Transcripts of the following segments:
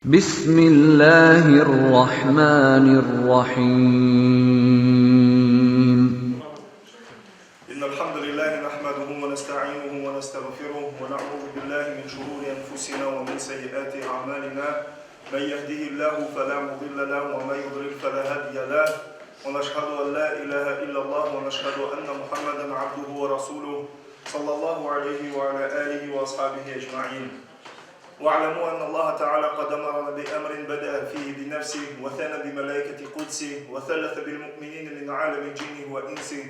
بسم الله الرحمن الرحيم. إن الحمد لله نحمده ونستعينه ونستغفره ونعوذ بالله من شرور أنفسنا ومن سيئات أعمالنا. من يهده الله فلا مضل له ومن يضلل فلا هادي له. ونشهد أن لا إله إلا الله ونشهد أن محمدا عبده ورسوله صلى الله عليه وعلى آله وأصحابه أجمعين. واعلموا أن الله تعالى قد أمرنا بأمر بدأ فيه بنفسه وثنى بملائكة قدسه وثلث بالمؤمنين من عالم جنه وإنسه،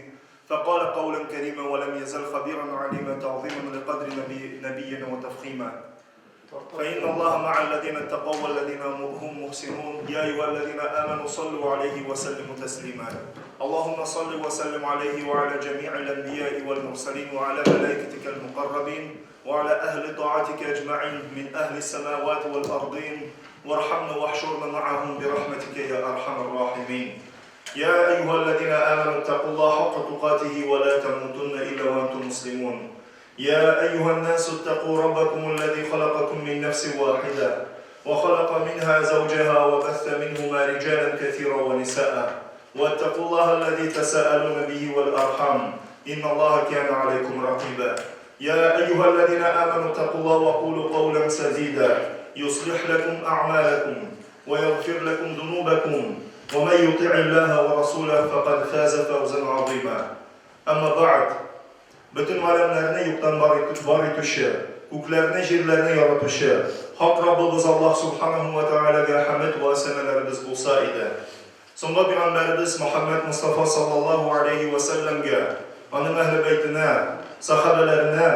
فقال قولا كريما ولم يزل خبيرا عليما تعظيما لقدر نبينا وتفخيما. فإن الله مع الذين اتقوا والذين هم محسنون. يا أيها الذين آمنوا صلوا عليه وسلموا تسليما. اللهم صل وسلم عليه وعلى جميع الأنبياء والمرسلين وعلى ملائكتك المقربين وعلى أهل طاعتك أجمعين من أهل السماوات والأرضين، وارحمنا واحشرنا معهم برحمتك يا أرحم الراحمين. يا أيها الذين آمنوا اتقوا الله حق تقاته ولا تموتن إلا وأنتم مسلمون. يا أيها الناس اتقوا ربكم الذي خلقكم من نفس واحدة وخلق منها زوجها وبث منهما رجالا كثيرا ونساء، واتقوا الله الذي تساءلون به والأرحام إن الله كان عليكم رقيبا. يا أيها الذين آمنوا اتقوا الله وقولوا قولا سديدا يصلح لكم أعمالكم ويغفر لكم ذنوبكم، ومن يطع الله ورسوله فقد فاز فوزا عظيما. أما بعد، Бөтен галәмнәрне юктан бар итүче, күкләрне, җирләрне яратучы, хак Раббыбыз Аллаһ Субханаһу ва Тәгаләгә хәмед вә сәнәләребез булса иде. Соңгы пәйгамбәребез Мөхәммәд Мостафа саллаллаһу алейһи вә сәлләмгә, аның әһле бәйтенә, сахабәләренә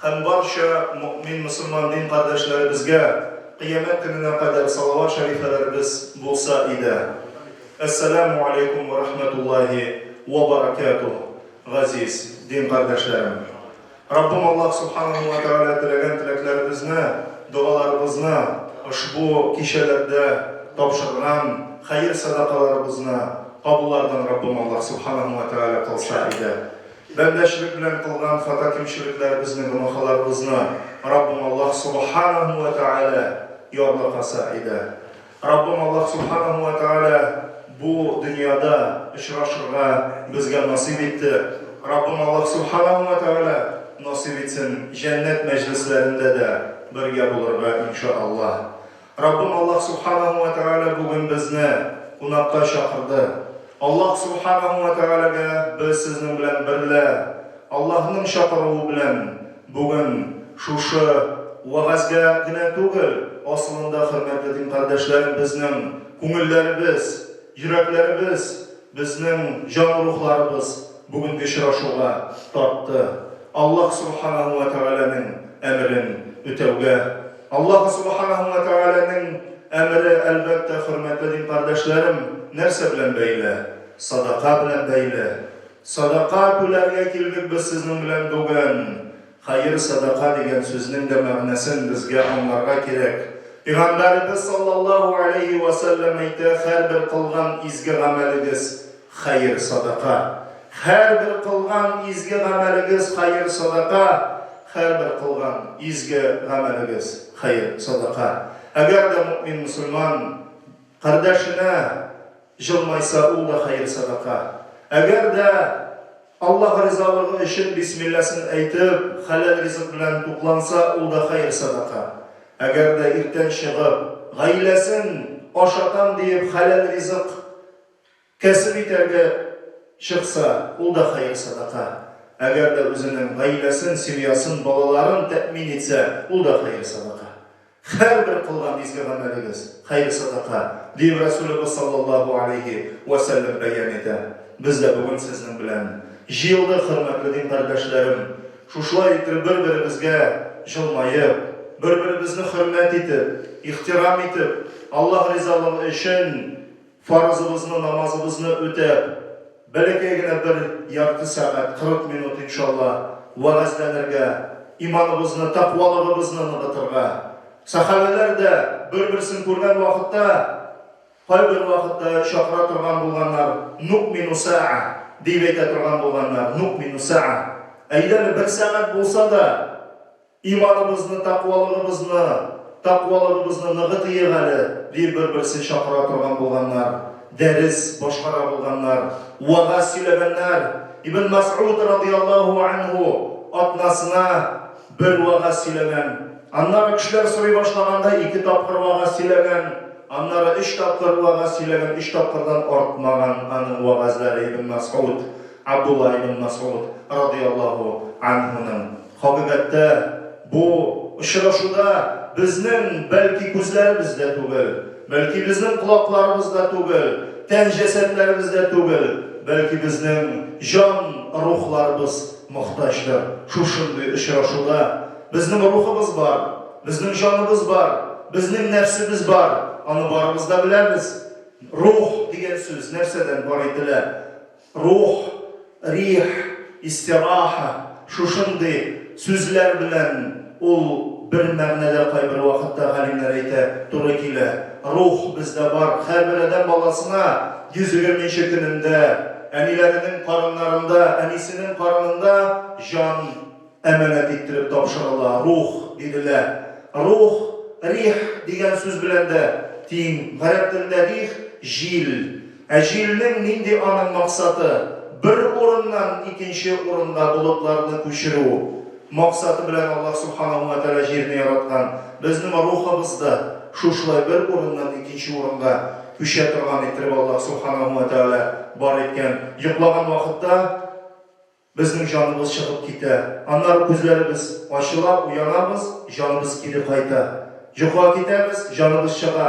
һәм барча мөэмин мөселман дин кардәшләребезгә кыямәт көненә кадәр салават шәрифәләребез булса иде. Әссәләмү алейкум вә рахмәтуллаһи вә баракәтүһ, газиз дин кардәшләрем! Раббым Аллаһ Субханаһу вә Тәгалә теләгән теләкләребезне, догаларыбызны, ошбу кичәләрдә тапшырган хәер-сәдакаларыбызны кабуллардан Раббым Аллаһ Субханаһу вә Тәгалә кылса иде. Бәндәчелек белән кылган хата-кимчелекләребезне, гөнаһларыбызны Раббым Аллаһ Субханаһу вә Тәгалә ярлыкаса иде. Раббым Аллаһ Субханаһу вә Тәгалә бу дөньяда очрашырга безгә насыйп итте. Раббым Аллаһ Субханаһу вә Тәгалә насыйп итсен җәннәт мәҗлесләрендә дә бергә булырга, инша Аллаһ. Раббым Аллаһ Субханаһу вә Тәгалә бүген безне кунакка чакырды. Аллаһ Субханаһу вә Тәгаләгә без сезнең белән берлә Аллаһның чакыруы белән бүген шушы вәгазьгә генә түгел, асылында, хөрмәтле дин кардәшләрем, безнең күңелләребез, йөрәкләребез, безнең җан-рухларыбыз бүгенге очрашуга тартты. Аллаһ Субханаһу вә Тәгаләнең әмерен үтәүгә. Аллаһ Субханаһу вә Тәгаләнең әмере, әлбәттә, хөрмәтле дин кардәшләрем, нәрсә белән бәйле? Садака белән бәйле. Садака түләргә килдек без сезнең белән бүген. Хәер-садака дигән сүзнең дә мәгънәсен безгә аңларга кирәк. Пәйгамбәребез саллаллаһу аләйһи вә сәлләм әйтә, Һәрбер кылган изге гамәлегез, хәер-садака. Һәрбер кылган изге гамәлегез, хәер-садака. Һәрбер кылган изге гамәлегез, хәер-садака. Әгәр дә мөэмин-мөселман кардәшенә Җылмайса, ул да хәер-сәдака. Әгәр дә Аллаһ ризалыгы өчен бисмилласын әйтеп, хәләл ризык белән тукланса, ул да хәер-сәдака. Әгәр дә иртән чыгып, гаиләсен ашатам диеп хәләл ризык кәсеп итәргә чыкса, ул да хәер-сәдака. Әгәр дә үзенең гаиләсен, семьясын, балаларын тәэмин итсә, ул да хәер-сәдака. Һәрбер кылган изге гамәлегез, хәер-садака, диеп Рәсүлебез саллаллаһу аләйһи вә сәлләм бәян итә. Без дә бүген сезнең белән җыелдык, хөрмәтле дин кардәшләрем, шушылай иттереп бер-беребезгә җылмаеп, бер-беребезне хөрмәт итеп, ихтирам итеп, Аллаһ ризалыгы өчен Фарызыбызны, намазыбызны үтәп, бәләкәй генә бер ярты сәгать, 40 минут, иншалла, вәгазьләнергә, иманыбызны, тәкъвалыгыбызны ныгытырга. Сәхабәләр дә бер-берсен күргән вакытта, кайбер вакытта чакыра торган булганнар, Нуъмину сәа, диеп әйтә торган булганнар, Нуъмину сәа. Әйдә әле бер сәгать булса да, Иманыбызны, тәкъвалыгыбызны Тәкъвалыгыбызны ныгытыек әле, дип бер-берсен чакыра торган булганнар, дәрес башкара булганнар, вәгазь сөйләгәннәр. Ибн Мәсгуд радыяллаһу анһу атнасына бер вәгазь сөйләгән. Аннары кешеләр сорый башлаганда ике тапкыр вәгазь сөйләгән, аннары өч тапкыр вәгазь сөйләгән, өч тапкырдан артмаган аның вәгазьләре Ибн Мәсгуд, Абдулла ибн Мәсгуд радыяллаһу анһуның. Хакыйкатьтә, бу очрашуда безнең, бәлки, күзләребез дә түгел, бәлки, безнең колакларыбыз да түгел, тән-җәсәдләребез дә түгел, бәлки, безнең җан-рухларыбыз мохтаҗдыр. Шушындый очрашуда безнең рухыбыз бар, безнең җаныбыз бар, безнең нәфсебез бар, аны барыбыз да беләбез. Рух дигән сүз нәрсәдән бар ителә? Рух, рих, истираха, шушындый сүзләр белән ул бер мәгънәдә кайбер вакытта галимнәр әйтә, туры килә. Рух бездә бар, һәрбер адәм баласына 120 нче көнендә әниләренең карыннарында, әнисенең карынында җан әманәт иттереп тапшырыла, рух бирелә. Рух, рих дигән сүз белән дә тиң. Гарәп телендә рих, җил. Ә җилнең нинди аның максаты? Бер урыннан икенче урынга болытларны күчерү максаты белән Аллаһ Субханаһу вә Тәгалә җирне яраткан. Безнең рухыбыз да шушылай бер урыннан икенче урынга күчә торган иттереп Аллаһ Субханаһу вә Тәгалә бар иткән. Йоклаган вакытта Безнең җаныбыз чыгып китә. Аннары күзләребез ачыла, уянабыз, җаныбыз кире кайта. Йокыга китәбез, җаныбыз чыга,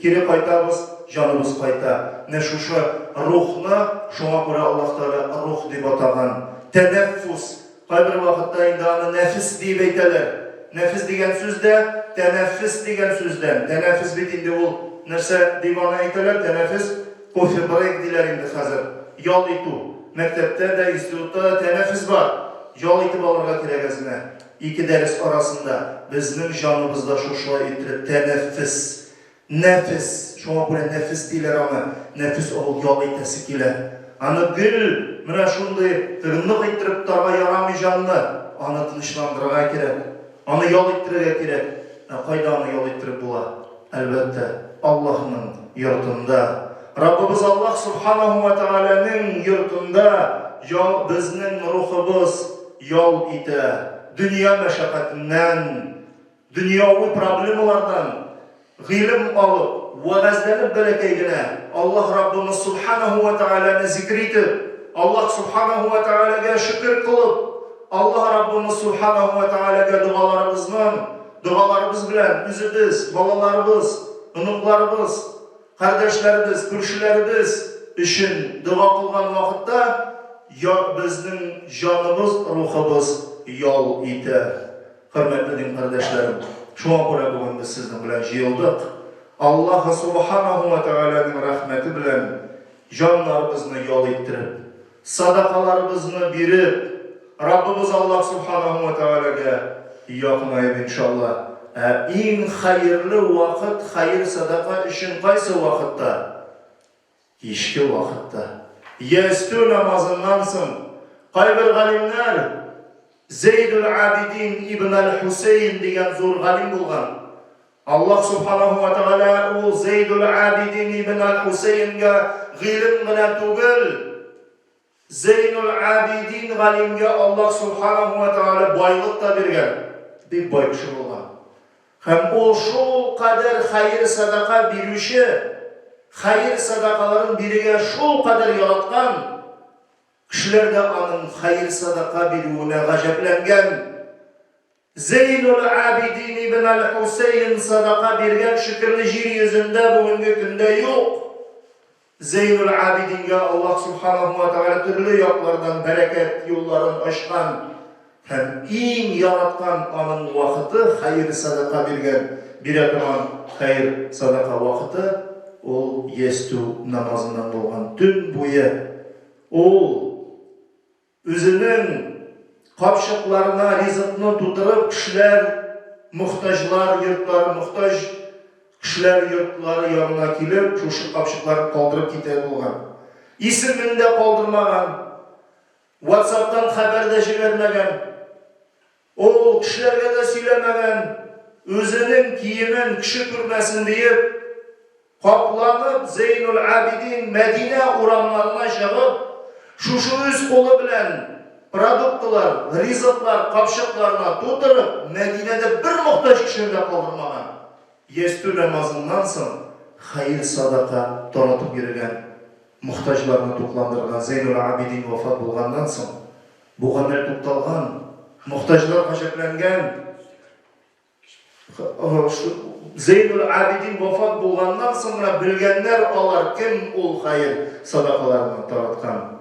кире кайтабыз, җаныбыз кайта. Менә шушы рухны шуңа күрә Аллаһ Тәгалә рух дип атаган. Тәнәффус. Кайбер вакытта инде аны нәфес диеп әйтәләр. Нәфес дигән сүз дә тәнәффес дигән сүздән. Тәнәфес бит инде ул нәрсә дип аны әйтәләр? Тәнәфес, кофе-брейк диләр инде хәзер. Ял итү. Мәктәптә дә, институтта да тәнәфес бар. Ял итеп алырга кирәк әз генә. Ике дәрес арасында. Безнең җаныбыз да шушылай иттереп тәнәфес. Нәфес. Шуңа күрә нәфес диләр аны. Нәфес ул ял итәсе килә. Аны гел менә шундый теге нык иттереп тотарга ярамый җанны. Аны тынычландырырга кирәк. Аны ял иттерергә кирәк. Ә кайда аны ял иттереп була? Әлбәттә, Аллаһның йортында. Раббыбыз Аллаһ Субханаһу ва Тәгаләнең йортында ял безнең рухыбыз ял итә. Дөнья мәшәкатеннән, дөньяви проблемалардан гыйлем алып, вәгазьләнеп бәләкәй генә Аллаһ Раббымыз Субханаһу ва Тәгаләне зикер итеп, Аллаһ Субханаһу ва Тәгаләгә шөкер кылып, Аллаһ Раббымыз Субханаһу ва Тәгаләгә догаларыбызның Догаларыбыз белән үзебез, балаларыбыз, оныкларыбыз, кардәшләребез, күршеләребез өчен дога кылган вакытта я безнең җаныбыз, рухыбыз ял итә. Хөрмәтле дин кардәшләрем, шуңа күрә бүген без сезнең белән җыелдык. Аллаһы Субханаһу ва Тәгаләнең рәхмәте белән җаннарыбызны ял иттереп, садакаларыбызны биреп, Раббыбыз Аллаһ Субханаһу вә Тәгаләгә якынаеп, иншалла. Ә иң хәерле вакыт хәер-садака өчен кайсы вакытта? Кичке вакытта. Ястү намазыннан соң. Кайбер галимнәр Зәйдул Абидин ибн аль-Хусейн дигән зур галим булган. Аллаһ Субханаһу ва Тәгалә ул Зәйдул Абидин ибн аль-Хусейнга гыйлем генә түгел, Зәйнул Абидин галимгә Аллаһ Субханаһу ва Тәгалә байлык та биргән. Бик бай кеше булган. Һәм ул шул кадәр хәер-садака бирүче, хәер-садакаларын бирергә шул кадәр яраткан, кешеләр дә аның хәер-садака бирүенә гаҗәпләнгән. Зәйнул Абидин ибн аль-Хусейн садака биргән шикелле җир йөзендә бүгенге көндә юк. Зәйнул Абидингә Аллаһ Субханаһу ва Тәгалә төрле яклардан бәрәкәт юлларын ачкан һәм иң яраткан аның вакыты хәер-садака биргән, бирә торган хәер-садака вакыты ул ястү намазыннан булган төн буе ул Үзенең капчыкларына ризыкны тутырып, кешеләр, мохтаҗлар йортлары, мохтаҗ кешеләр йортлары янына килеп, шушы капчыкларын калдырып китә булган. Исемен дә калдырмаган, ватсаптан хәбәр дә җибәрмәгән. Ул кешеләргә дә сөйләмәгән. үзенең киемен кеше күрмәсен диеп, капланып Зәйнул Абидин Мәдинә урамнарына чыгып, шушы үз кулы белән продуктлар, ризыклар капчыкларына тутырып, Мәдинәдә бер мохтаҗ кешене дә калдырмаган. Ястү намазыннан соң хәер-садака таратып йөрегән, мохтаҗларны тукландырган Зәйнул Абидин вафат булганнан соң, бу гамәл тукталган, мохтаҗлар гаҗәпләнгән. Зәйнул Абидин вафат булганнан соң гына белгәннәр алар, кем ул хәер-садакаларны тараткан.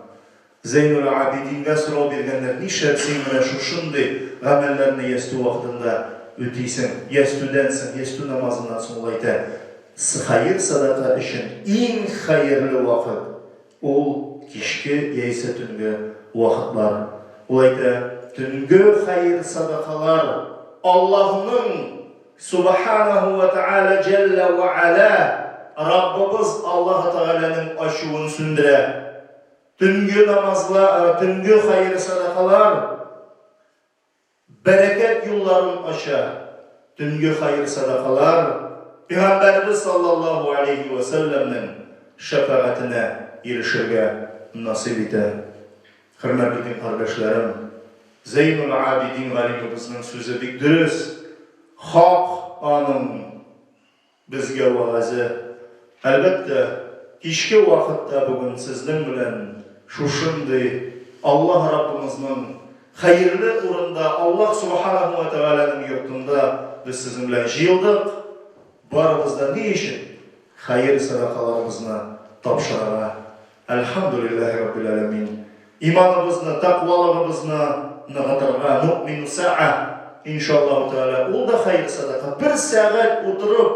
Зәйнул Абидингә сорау биргәннәр, Нишләп син менә шушындый гамәлләрне ястү вакытында үтисең? Ястүдән соң, ястү намазыннан соң ул әйтә, Хәер-садака өчен иң хәерле вакыт, ул кичке яисә төнге вакытлар. Ул әйтә, Төнге хәер-садакалар Аллаһның Сүбхәнәһү вә Тәгалә җәллә вә галә, Раббыбыз Аллаһы Тәгаләнең ачуын сүндерә. Төнге намазла, төнге хәер-сәдакалар бәрәкәт юлларын ача. Төнге хәер-сәдакалар Пәйгамбәребез саллаллаһу алейһи вә сәлләмнең шәфәгатенә ирешергә насыйп итә. Хөрмәтле дин кардәшләрем, Зәйнул Абидин галимебезнең сүзе бик дөрес, хак аның. Безгә вәгазе. Әлбәттә, кичке вакытта бүген сезнең белән шушындый Аллаһ Раббымызның хәерле урында, Аллаһ Субханаһу вә Тәгаләнең йортында без сезнең белән җыелдык. Барыбыз да ни өчен? Хәер-сәдакаларыбызны тапшырырга. Әлхәмдүлилләһи Раббил Әләмин. Иманыбызны, тәкъвалыгыбызны ныгытырга, нуъмину сәгъә, иншаллаһу тәгалә, ул да хәер сәдака. Бер сәгать утырып,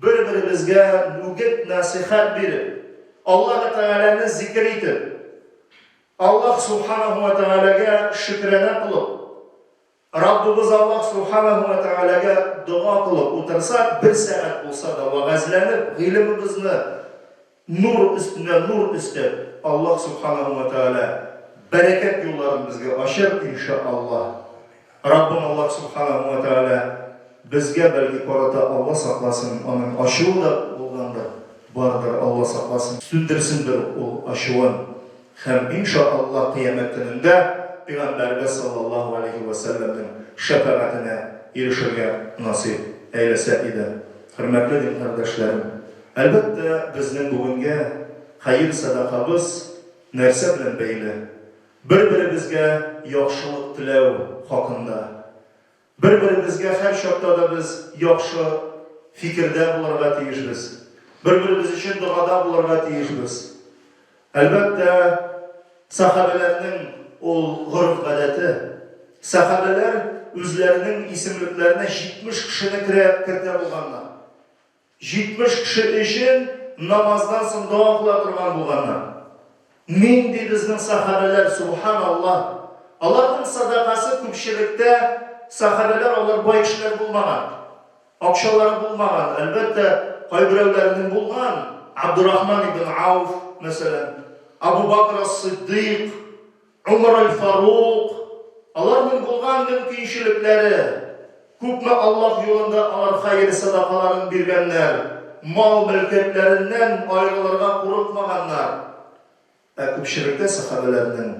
бер-беребезгә үгет-нәсыйхәт биреп, Аллаһы Тәгаләне зикер итеп, Аллаһ Субханаһу ва Тәгаләгә шөкранә кылып, Раббыбыз Аллаһ Субханаһу ва Тәгаләгә дога кылып утырсак, бер сәгать булса да вәгазьләнеп, гыйлемебезне нур өстенә нур өстәп, Аллаһ Субханаһу ва Тәгалә бәрәкәт юлларын безгә ачыр, инша Аллаһ. Раббым Аллаһ Субханаһу ва Тәгалә безгә бәлки карата Алла сакласын, аның ачуы да булгандыр, бардыр, Алла сакласын, сүндерсен бер ул ачуын. Һәм, инша Аллаһ, Кыямәт көнендә Пәйгамбәребез саллаллаһу алейһи вә сәлләмнең шәфәгатенә ирешергә насыйп әйләсә иде. Хөрмәтле дин кардәшләрем! Әлбәттә, безнең бүгенге хәер-сәдакабыз нәрсә белән бәйле? Бер-беребезгә яхшылык теләү хакында. Бер-беребезгә һәрчакта да без яхшы фикердә булырга тиешбез. Бер-беребез өчен догада булырга тиешбез. Әлбәттә, сәхабәләрнең ул гореф-гадәте. Сәхабәләр үзләренең исемлекләренә 70 кешене керә, кертә булганнар. 70 кеше өчен намаздан соң дога кыла торган булганнар. Нинди безнең сахабәләр, субханаллаһ! Аларның садакасы күпчелектә сахабәләр алар бай кешеләр булмаган. Акчалары булмаган. Әлбәттә, кайберәүләренең булган. Абдурахман ибн Ауф, мәсәлән, Абу Бакр ас-Сиддыйк, Умар әл-Фарук, аларның булган мөмкинчелекләре, күпме Аллаһ юлында алар хәер-садакаларын биргәннәр, мал-мөлкәтләреннән аерылырга курыкмаганнар. Ә күпчелектә сәхабәләрнең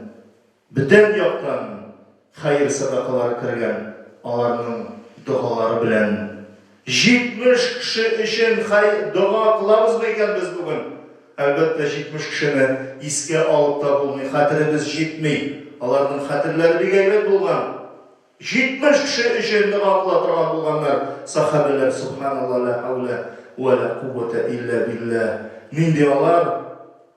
бүтән яктан хәер-садакалары кергән, аларның догалары белән. 70 кеше өчен хәй дога кылабызмы икән без бүген? Әлбәттә, 70 кешене искә алып та булмый, хәтеребез җитми. Аларның хәтерләре бик әйбәт булган. 70 кеше өчен дога кыла торган булганнар сахабәләр, субханалла, лә хәүлә вә лә куввәтә илля билләһ. Нинди алар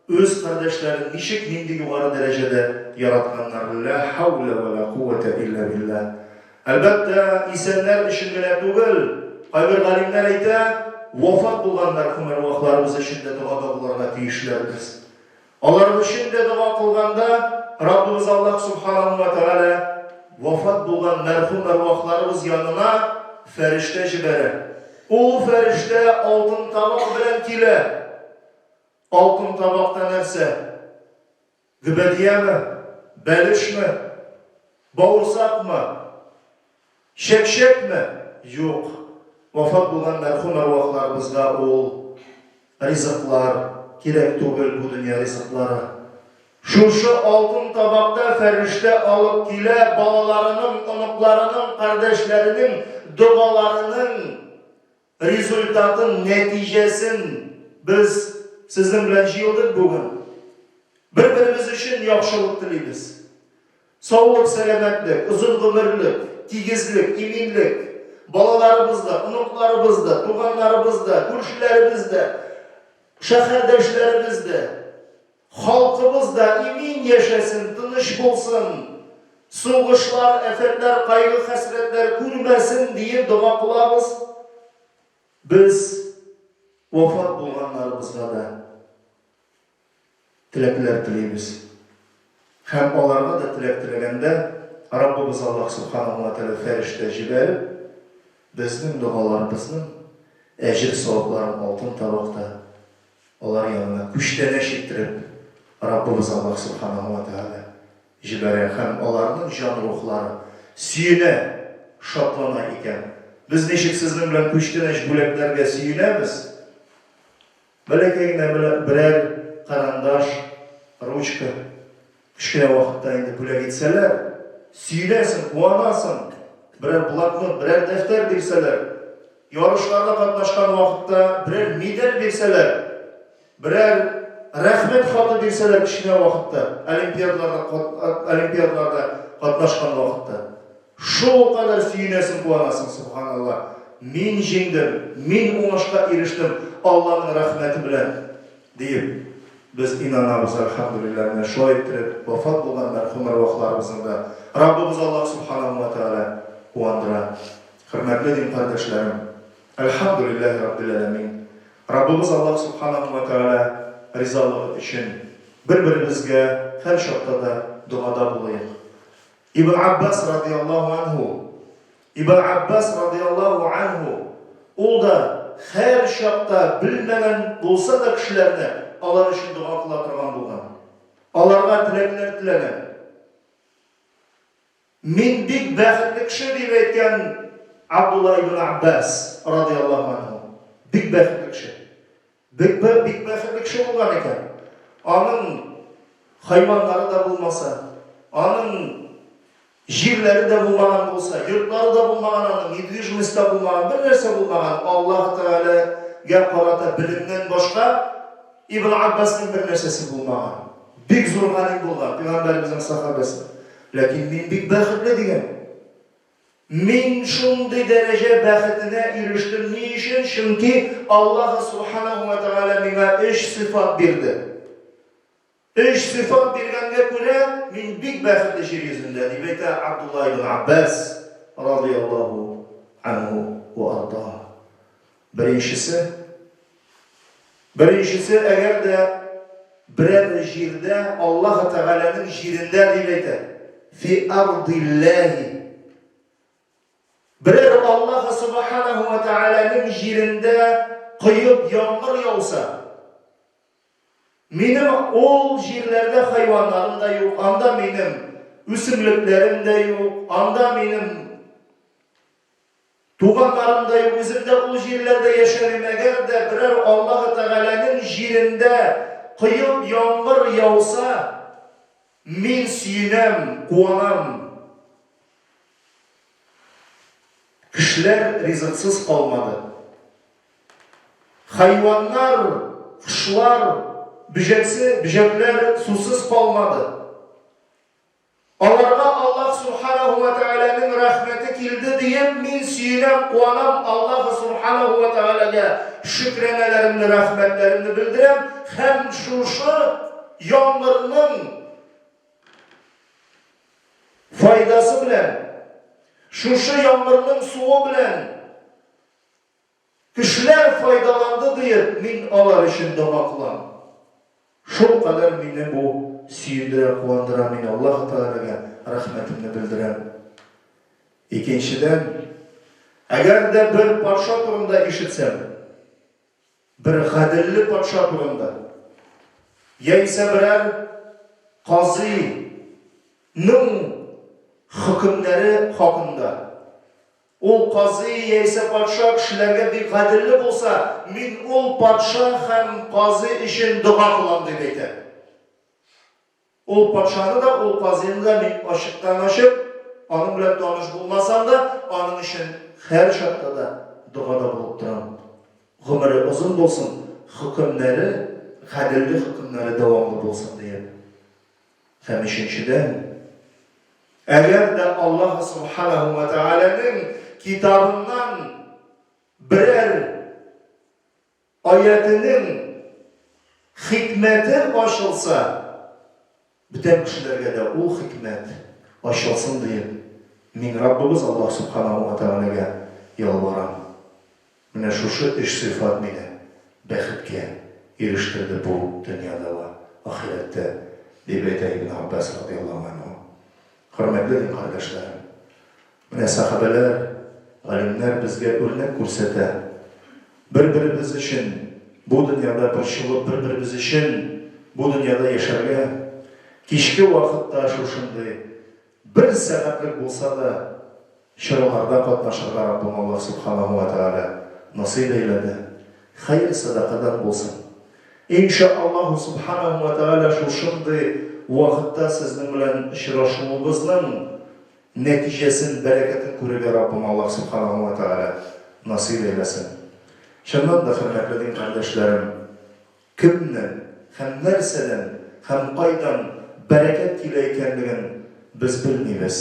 үз кардәшләрен ничек нинди югары дәрәҗәдә яратканнар, лә хәүлә вә лә куввәтә илля билләһ. Әлбәттә, исәннәр өчен генә түгел, кайбер галимнәр әйтә, вафат булган мәрхүм әрвахларыбыз өчен дә догада булырга тиешләрбез. Алар өчен дә дога кылганда, Раббыбыз Аллаһ Субханаһу ва Тәгалә вафат булган мәрхүм әрвахларыбыз янына фәрештә җибәрә. Ул фәрештә алтын табак белән килә. Алтын табакта нәрсә? Гөбәдияме? Бәлешме? Бавырсакмы? Чәкчәкме? Юк. Вафат булган мәрхүм әрвахларыбызга ул ризыклар кирәк түгел, бу дөнья ризыклары. Шушы алтын табакта фәрештә алып килә балаларының, оныкларының, кардәшләренең догаларының результатын, нәтиҗәсен. Без сезнең белән җыелдык бүген. Бер-беребез өчен яхшылык телибез. Саулык, сәламәтлек, озын гомерлек, тигезлек, иминлек. Балаларыбыз да, оныкларыбыз да, туганнарыбыз да, күршеләребез дә, шәһәрдәшләребез дә, халкыбыз да имин яшәсен, тыныч булсын, сугышлар, афәтләр, кайгы-хәсрәтләр күрмәсен диеп дога кылабыз. Без вафат булганнарыбызга да теләкләр телибез. Һәм аларга да теләк теләгәндә, Раббыбыз Аллаһ Сүбхәнәһү вә Тәгалә фәрештә җибәреп, безнең догаларыбызның әҗер-савапларын алтын табакта алар янына күчтәнәч иттереп Раббыбыз Аллаһ Сүбхәнәһү вә Тәгалә җибәрә һәм аларның җан-рухлары сөенә, шатлана икән. Без ничек сезнең белән күчтәнәч бүләкләргә сөенәбез, Бәләкәй генә берәр карандаш, ручка кечкенә вакытта инде бүләк итсәләр, сөенәсең, куанасың. Берәр блокнот, берәр дәфтәр бирсәләр, ярышларда катнашкан вакытта берәр медаль бирсәләр, берәр рәхмәт хаты бирсәләр кечкенә вакытта, олимпиадаларда, олимпиадаларда катнашкан вакытта. Шулкадәр сөенәсең, куанасың, сөбханалла, мин җиңдем, мин уңышка ирештем Алланың рәхмәте белән, диеп, без инанабыз, әлхәмдүлилләһ, менә шулай иттереп вафат булган мәрхүм әрвахларыбызны да Раббыбыз Аллаһ сөбханаһу вә тәгалә куандыра. Хөрмәтле дин кардәшләрем, әлхәмдүлилләһи раббил әләмин, Раббыбыз Аллаһ сөбханаһу вә тәгалә ризалыгы өчен бер-беребезгә һәрчакта да догада булыйк. Ибн Аббас радияллаһу анһу, Ибн Аббас радияллаһу анһу, ул да һәр чакта белмәгән булса да кешеләрне алар өчен дога кыла торган булган. Аларга теләкләр теләгән. Мин бик бәхетле кеше дип әйткән Абдулла ибн Аббас радияллаһу анһу. Бик бәхетле кеше. Бик бик бәхетле кеше булган икән. Аның хайваннары да булмаса, аның җирләре дә булмаган булса, йортлары да булмаган аның, недвижимость та булмаган, бер нәрсә булмаган, Аллаһ Тәгаләгә карата белемнән башка Ибн Аббасның бер нәрсәсе булмаган. Бик зур галим булган, пәйгамбәребезнең сахабәсе. Ләкин мин бик бәхетле дигән. Мин шундый дәрәҗә бәхетенә ирештем ни өчен? Чөнки Аллаһы Субханаһу ва Тәгалә миңа өч сыйфат бирде. Өч сыйфат биргәнгә күрә, мин бик бәхетле җир йөзендә, дип әйтә Абдулла ибн Аббас, радыяллаһу анһу ва арда. Беренчесе, беренчесе, әгәр дә берәр җирдә Аллаһ Тәгаләнең җирендә дип әйтә. Фи ардиллаһи. Берәр Аллаһ Субханаһу ва Тәгаләнең җирендә коеп яңгыр яуса, минем ул җирләрдә хайваннарым да юк, анда минем үсемлекләрем дә юк, анда минем Туганнарым да юк, үзем дә ул җирләрдә яшәмим. Әгәр дә берәр Аллаһы Тәгаләнең җирендә коеп яңгыр яуса, мин сөенәм, куанам. Кешеләр ризыксыз калмады. Хайваннар, кошлар, бөҗәксе, бөҗәкләр сусыз калмады. Аларга Аллаһ Субханаһу вә Тәгаләнең рәхмәте килде диеп, мин сөенәм, куанам, Аллаһ Субханаһу вә Тәгаләгә шөкранәләремне, рәхмәтләремне белдерәм һәм шушы яңгырның файдасы белән, шушы яңгырның суы белән Кешеләр файдаланды диеп, мин алар өчен дога кылам. Шулкадәр мине бу сөендерә, куандыра, мин Аллаһы Тәгаләгә рәхмәтемне белдерәм. Икенчедән, әгәр дә бер патша турында ишетсәм, бер гаделле патша турында, яисә берәр казыйның хөкемнәре хакында, Ул казый яисә патша кешеләргә бик гаделле булса, мин ул патша һәм казый өчен дога кылам, дип әйтә. Ул патшаны да, ул казыйны да мин ачыктан-ачык, аның белән таныш булмасам да, аның өчен һәр чакта да догада булып торам. Гомере озын булсын, хөкемнәре, гаделле хөкемнәре дәвамлы булсын, диеп. Һәм өченчедән, әгәр дә Аллаһ Субханаһу ва Тәгаләнең китабыннан берәр аятенең хикмәте ачылса, бүтән кешеләргә дә ул хикмәт ачылсын диеп, мин Раббыбыз Аллаһ Субханаһу ва Тәгаләгә ялварам. Менә шушы өч сыйфат мине бәхеткә ирештерде бу дөньяда вә ахирәттә, дип әйтә Ибн Габбас радыяллаһу анһу. Хөрмәтле дин кардәшләрем! Менә сәхабәләр, галимнәр безгә үрнәк күрсәтә. Бер-беребез өчен бу дөньяда борчылып, бер-беребез өчен бу дөньяда яшәргә, кичке вакытта шушындый бер сәгатьлек булса да чараларда катнашырга Раббым Аллаһ Сүбхәнәһү вә Тәгалә насыйп әйләде. Хәер-сәдакадан булсын. Инша Аллаһу Сүбхәнәһү вә Тәгалә шушындый вакытта сезнең белән очрашуыбызның нәтиҗәсен, бәрәкәтен күрергә Раббым Аллаһ Сүбхәнәһү вә Тәгалә насыйп әйләсен. Чыннан да, хөрмәтле дин кардәшләрем, кемнән һәм нәрсәдән һәм кайдан бәрәкәт килә икәнлеген без белмибез.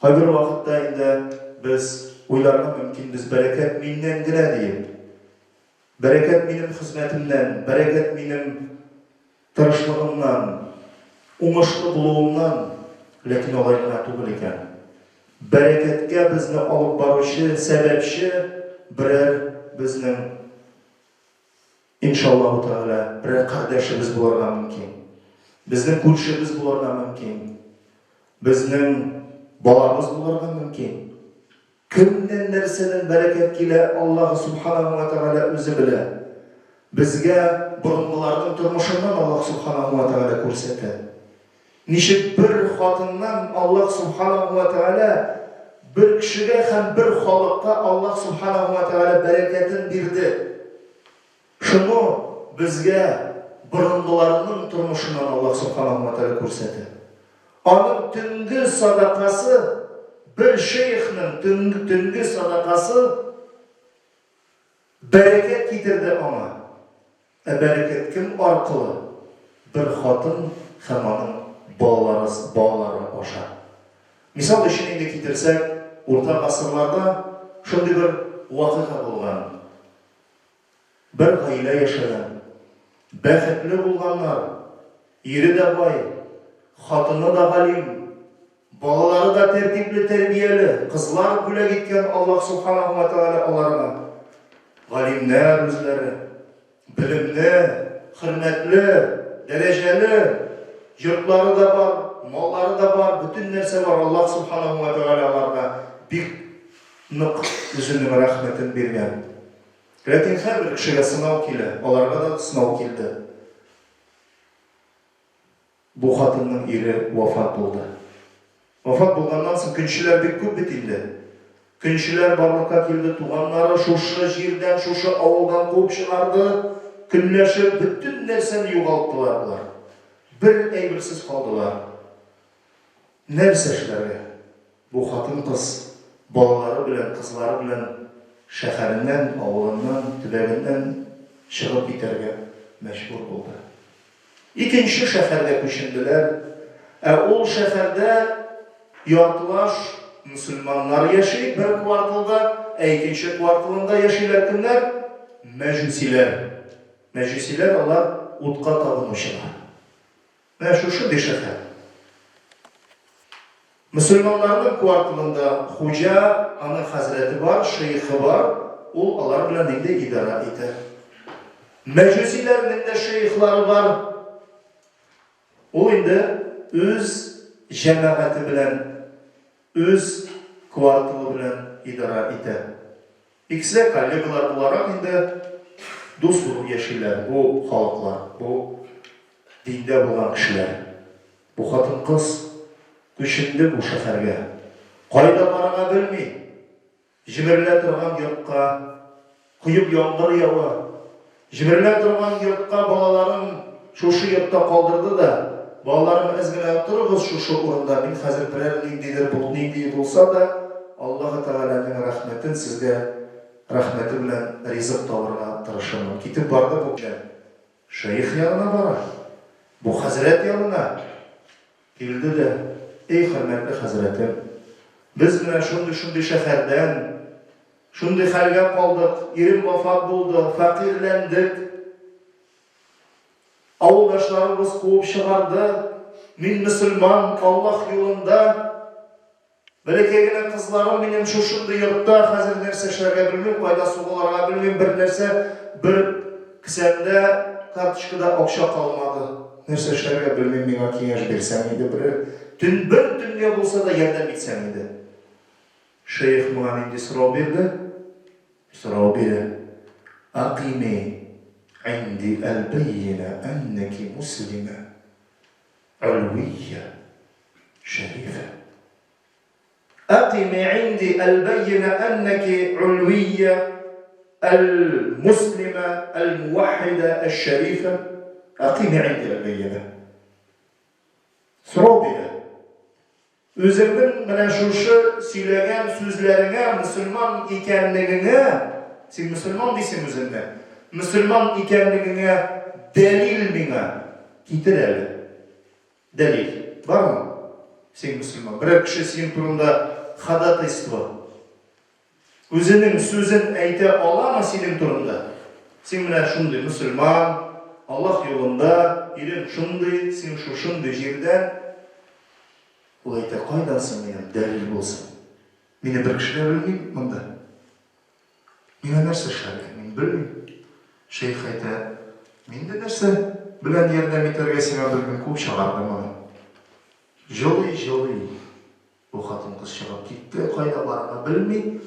Кайбер вакытта инде без уйларга мөмкинбез, бәрәкәт миннән генә диеп. Бәрәкәт минем хезмәтемнән, бәрәкәт минем тырышлыгымнан, уңышлы булуымнан, ләкин алай гына түгел икән. Бәрәкәткә безне алып баручы, сәбәпче берәр безнең Иншаллаһу Тәгалә, берәр кардәшебез булырга мөмкин. Безнең күршебез булырга мөмкин. Безнең балабыз булырга мөмкин. Кемнән нәрсәдән бәрәкәт килә, Аллаһу Субханаһу ва Тәгалә үзе белә. Безгә борынгыларның тормышыннан Аллаһ Субханаһу ва Тәгалә күрсәтә. Ничек бер хатыннан Аллаһ Субханаһу вә Тәгалә бер кешегә һәм бер халыкка Аллаһ Субханаһу вә Тәгалә бәрәкәтен бирде. Шуны безгә борынгыларның тормышыннан Аллаһ Субханаһу вә Тәгалә күрсәтә. Аның төнге садакасы, бер шейхның төнге садакасы бәрәкәт китерде аңа. Ә бәрәкәт кем аркылы? Бер хатын һәм аның балалары, балалары аша. Мисал өчен инде китерсәк, урта гасырларда шундый бер вакыйга булган. Бер гаилә яшәгән. Бәхетле булганнар. Ире дә бай, хатыны да галим, Балалары да тәртипле, тәрбияле, кызлар бүләк иткән Аллаһ Субханаһу ва Тәгалә аларга. Галимнәр үзләре, белемле, хөрмәтле, дәрәҗәле, йортлары да бар, маллары да бар, бөтен нәрсә бар. Аллаһ Субханаһу ва Тәгалә аларга бик нык үзенең рәхмәтен биргән. Ләкин һәрбер кешегә сынау килә, аларга да сынау килде. Бу хатынның ире вафат булды. Вафат булганнан соң көнчеләр бик күп бит инде. Көнчеләр барлыкка килде, туганнары шушы җирдән, шушы авылдан куып чыгарды, көнләшеп бөтен нәрсәне югалттылар болар. Бер әйберсез калдылар. Нәрсә эшләргә? Бу хатын-кыз балалары белән, кызлары белән шәһәреннән, авылыннан, төбәгеннән чыгып китәргә мәҗбүр булды. Икенче шәһәргә күченделәр. Ә ул шәһәрдә яртылаш мөселманнар яши бер кварталда, ә икенче кварталында яшиләр кемнәр? Мәҗүсиләр. Мәҗүсиләр алар утка табынучылар. Менә шушындый шәһәр. Мөселманнарның кварталында хуҗа, аның хәзрәте бар, шейхы бар, ул алар белән инде идарә итә. Мәҗүсиләрнең дә шейхлары бар. Ул инде үз җәмәгате белән, үз кварталы белән идарә итә. Икесе дә коллегалар буларак инде дус булып яшиләр бу халыклар, бу диндә булган кешеләр. Бу хатын-кыз күченде бу шәһәргә. Кайда барырга белми. Җимерелә торган йортка коеп яңгыр ява. Җимерелә торган йортка балаларын шушы йортта калдырды да, Балаларым, әз генә торыгыз шушы урында, мин хәзер берәр ниндидер бул, нинди булса да, Аллаһы Тәгаләнең рәхмәтен сезгә рәхмәте белән ризык табырга тырышырмын. Китеп барды бу шәех янына бара, бу хәзрәт янына. Килде дә, Эй, хөрмәтле хәзрәтем, без менә шундый-шундый шәһәрдән, шундый хәлгә калдык, ирем вафат булды, фәкыйрьләндек, авылдашларыбыз куып чыгарды, мин мөселман, Аллаһ юлында, Бәләкәй генә кызларым минем шушындый йортта, хәзер нәрсә эшләргә белмим, кайда сугылырга белмим, бер нәрсә, бер кесәмдә, карточкада акча калмады. Нәрсә эшләргә белмим, миңа киңәш бирсәң иде берәр төн, бер төнгә булса да ярдәм итсәң иде. Шәех моңа нинди сорау бирде? Сорау бирә. Акими инди әл-бәййинә әннәки муслимә. Әлвия шәрифә. Әкыйми инди әл-бәййинә әннәки үлвия әл-муслимә әл-муаххидә әш-шәрифә. Әкыйми инди әл-бәййинә. Сорау бирә. Үзеңнең менә шушы сөйләгән сүзләреңә, мөселман икәнлегеңә, син мөселман дисең үзеңне, мөселман икәнлегеңә дәлил миңа китер әле. Дәлил бармы? Син мөселман. Берәр кеше синең турында ходатайство, үзенең сүзен әйтә аламы синең турында? Син менә шундый мөселман, Аллаһ юлында, ирең шундый, син шушындый җирдән. Ул әйтә, кайдан соң минем дәлил булсын? Мине бер кеше дә белми монда. Миңа нәрсә эшләргә? Мин белмим. Шәех әйтә, мин дә нәрсә белән ярдәм итәргә сиңа белмим, куып чыгарды моны. Җылый-җылый бу хатын-кыз чыгып китте, кайда барырга белми.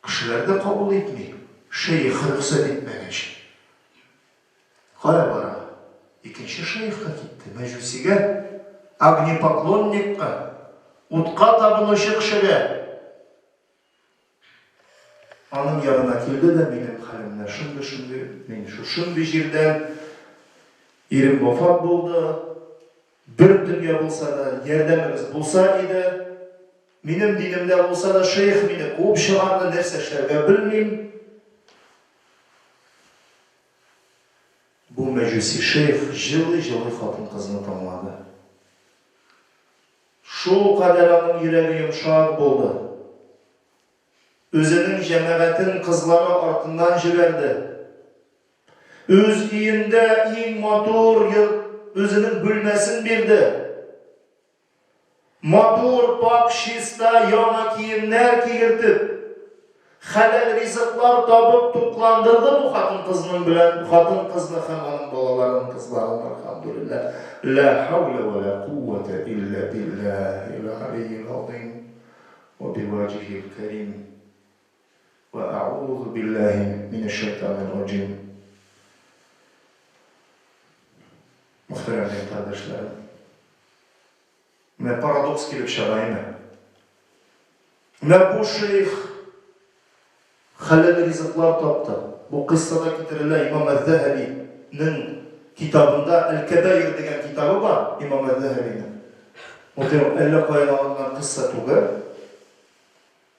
Кешеләр дә кабул итми, шәех рөхсәт итмәгәч. Кая бара? Икенче шәехка китте, мәҗүсигә, огнепоклонникка, утка табынучы кешегә. Аның янына килде дә, минем хәлем менә шундый-шундый, мин шушындый җирдән, ирем вафат булды, бер төнгә булса да ярдәмегез булса иде, минем динемдә булса да шәех мине куып чыгарды, нәрсә эшләргә белмим. Бу мәҗүси шәех җылый-җылый хатын-кызны тыңлады. Шулкадәр аның йөрәге йомшак булды. Үзенең җәмәгатен кызлары артыннан җибәрде. Үз өендә иң матур йорт, үзенең бүлмәсен бирде. Матур, пакь, чиста, яңа киемнәр кигертеп, хәләл ризыклар табып тукландырды бу хатын-кызның белән хатын-кызны һәм аның балаларын, кызларын, әлхәмдүлилләһ. Лә хәүлә вә лә кууәтә илля биллаһил галийил газыйм вә биваҗиһил кәрим вә әгузу биллаһи минәш-шайтанир раҗим. Мөхтәрәм дин кардәшләрем! Менә парадокс килеп чыга, әйме? Менә бу шейх хәләл ризыклар тапты. Бу кыйссада китерелә имам Әз-Зәһәбинең китабында Әл-Кәбаир дигән китабы бар имам Әз-Зәһәбинең. Ул әллә каян алынган кыйсса түгел.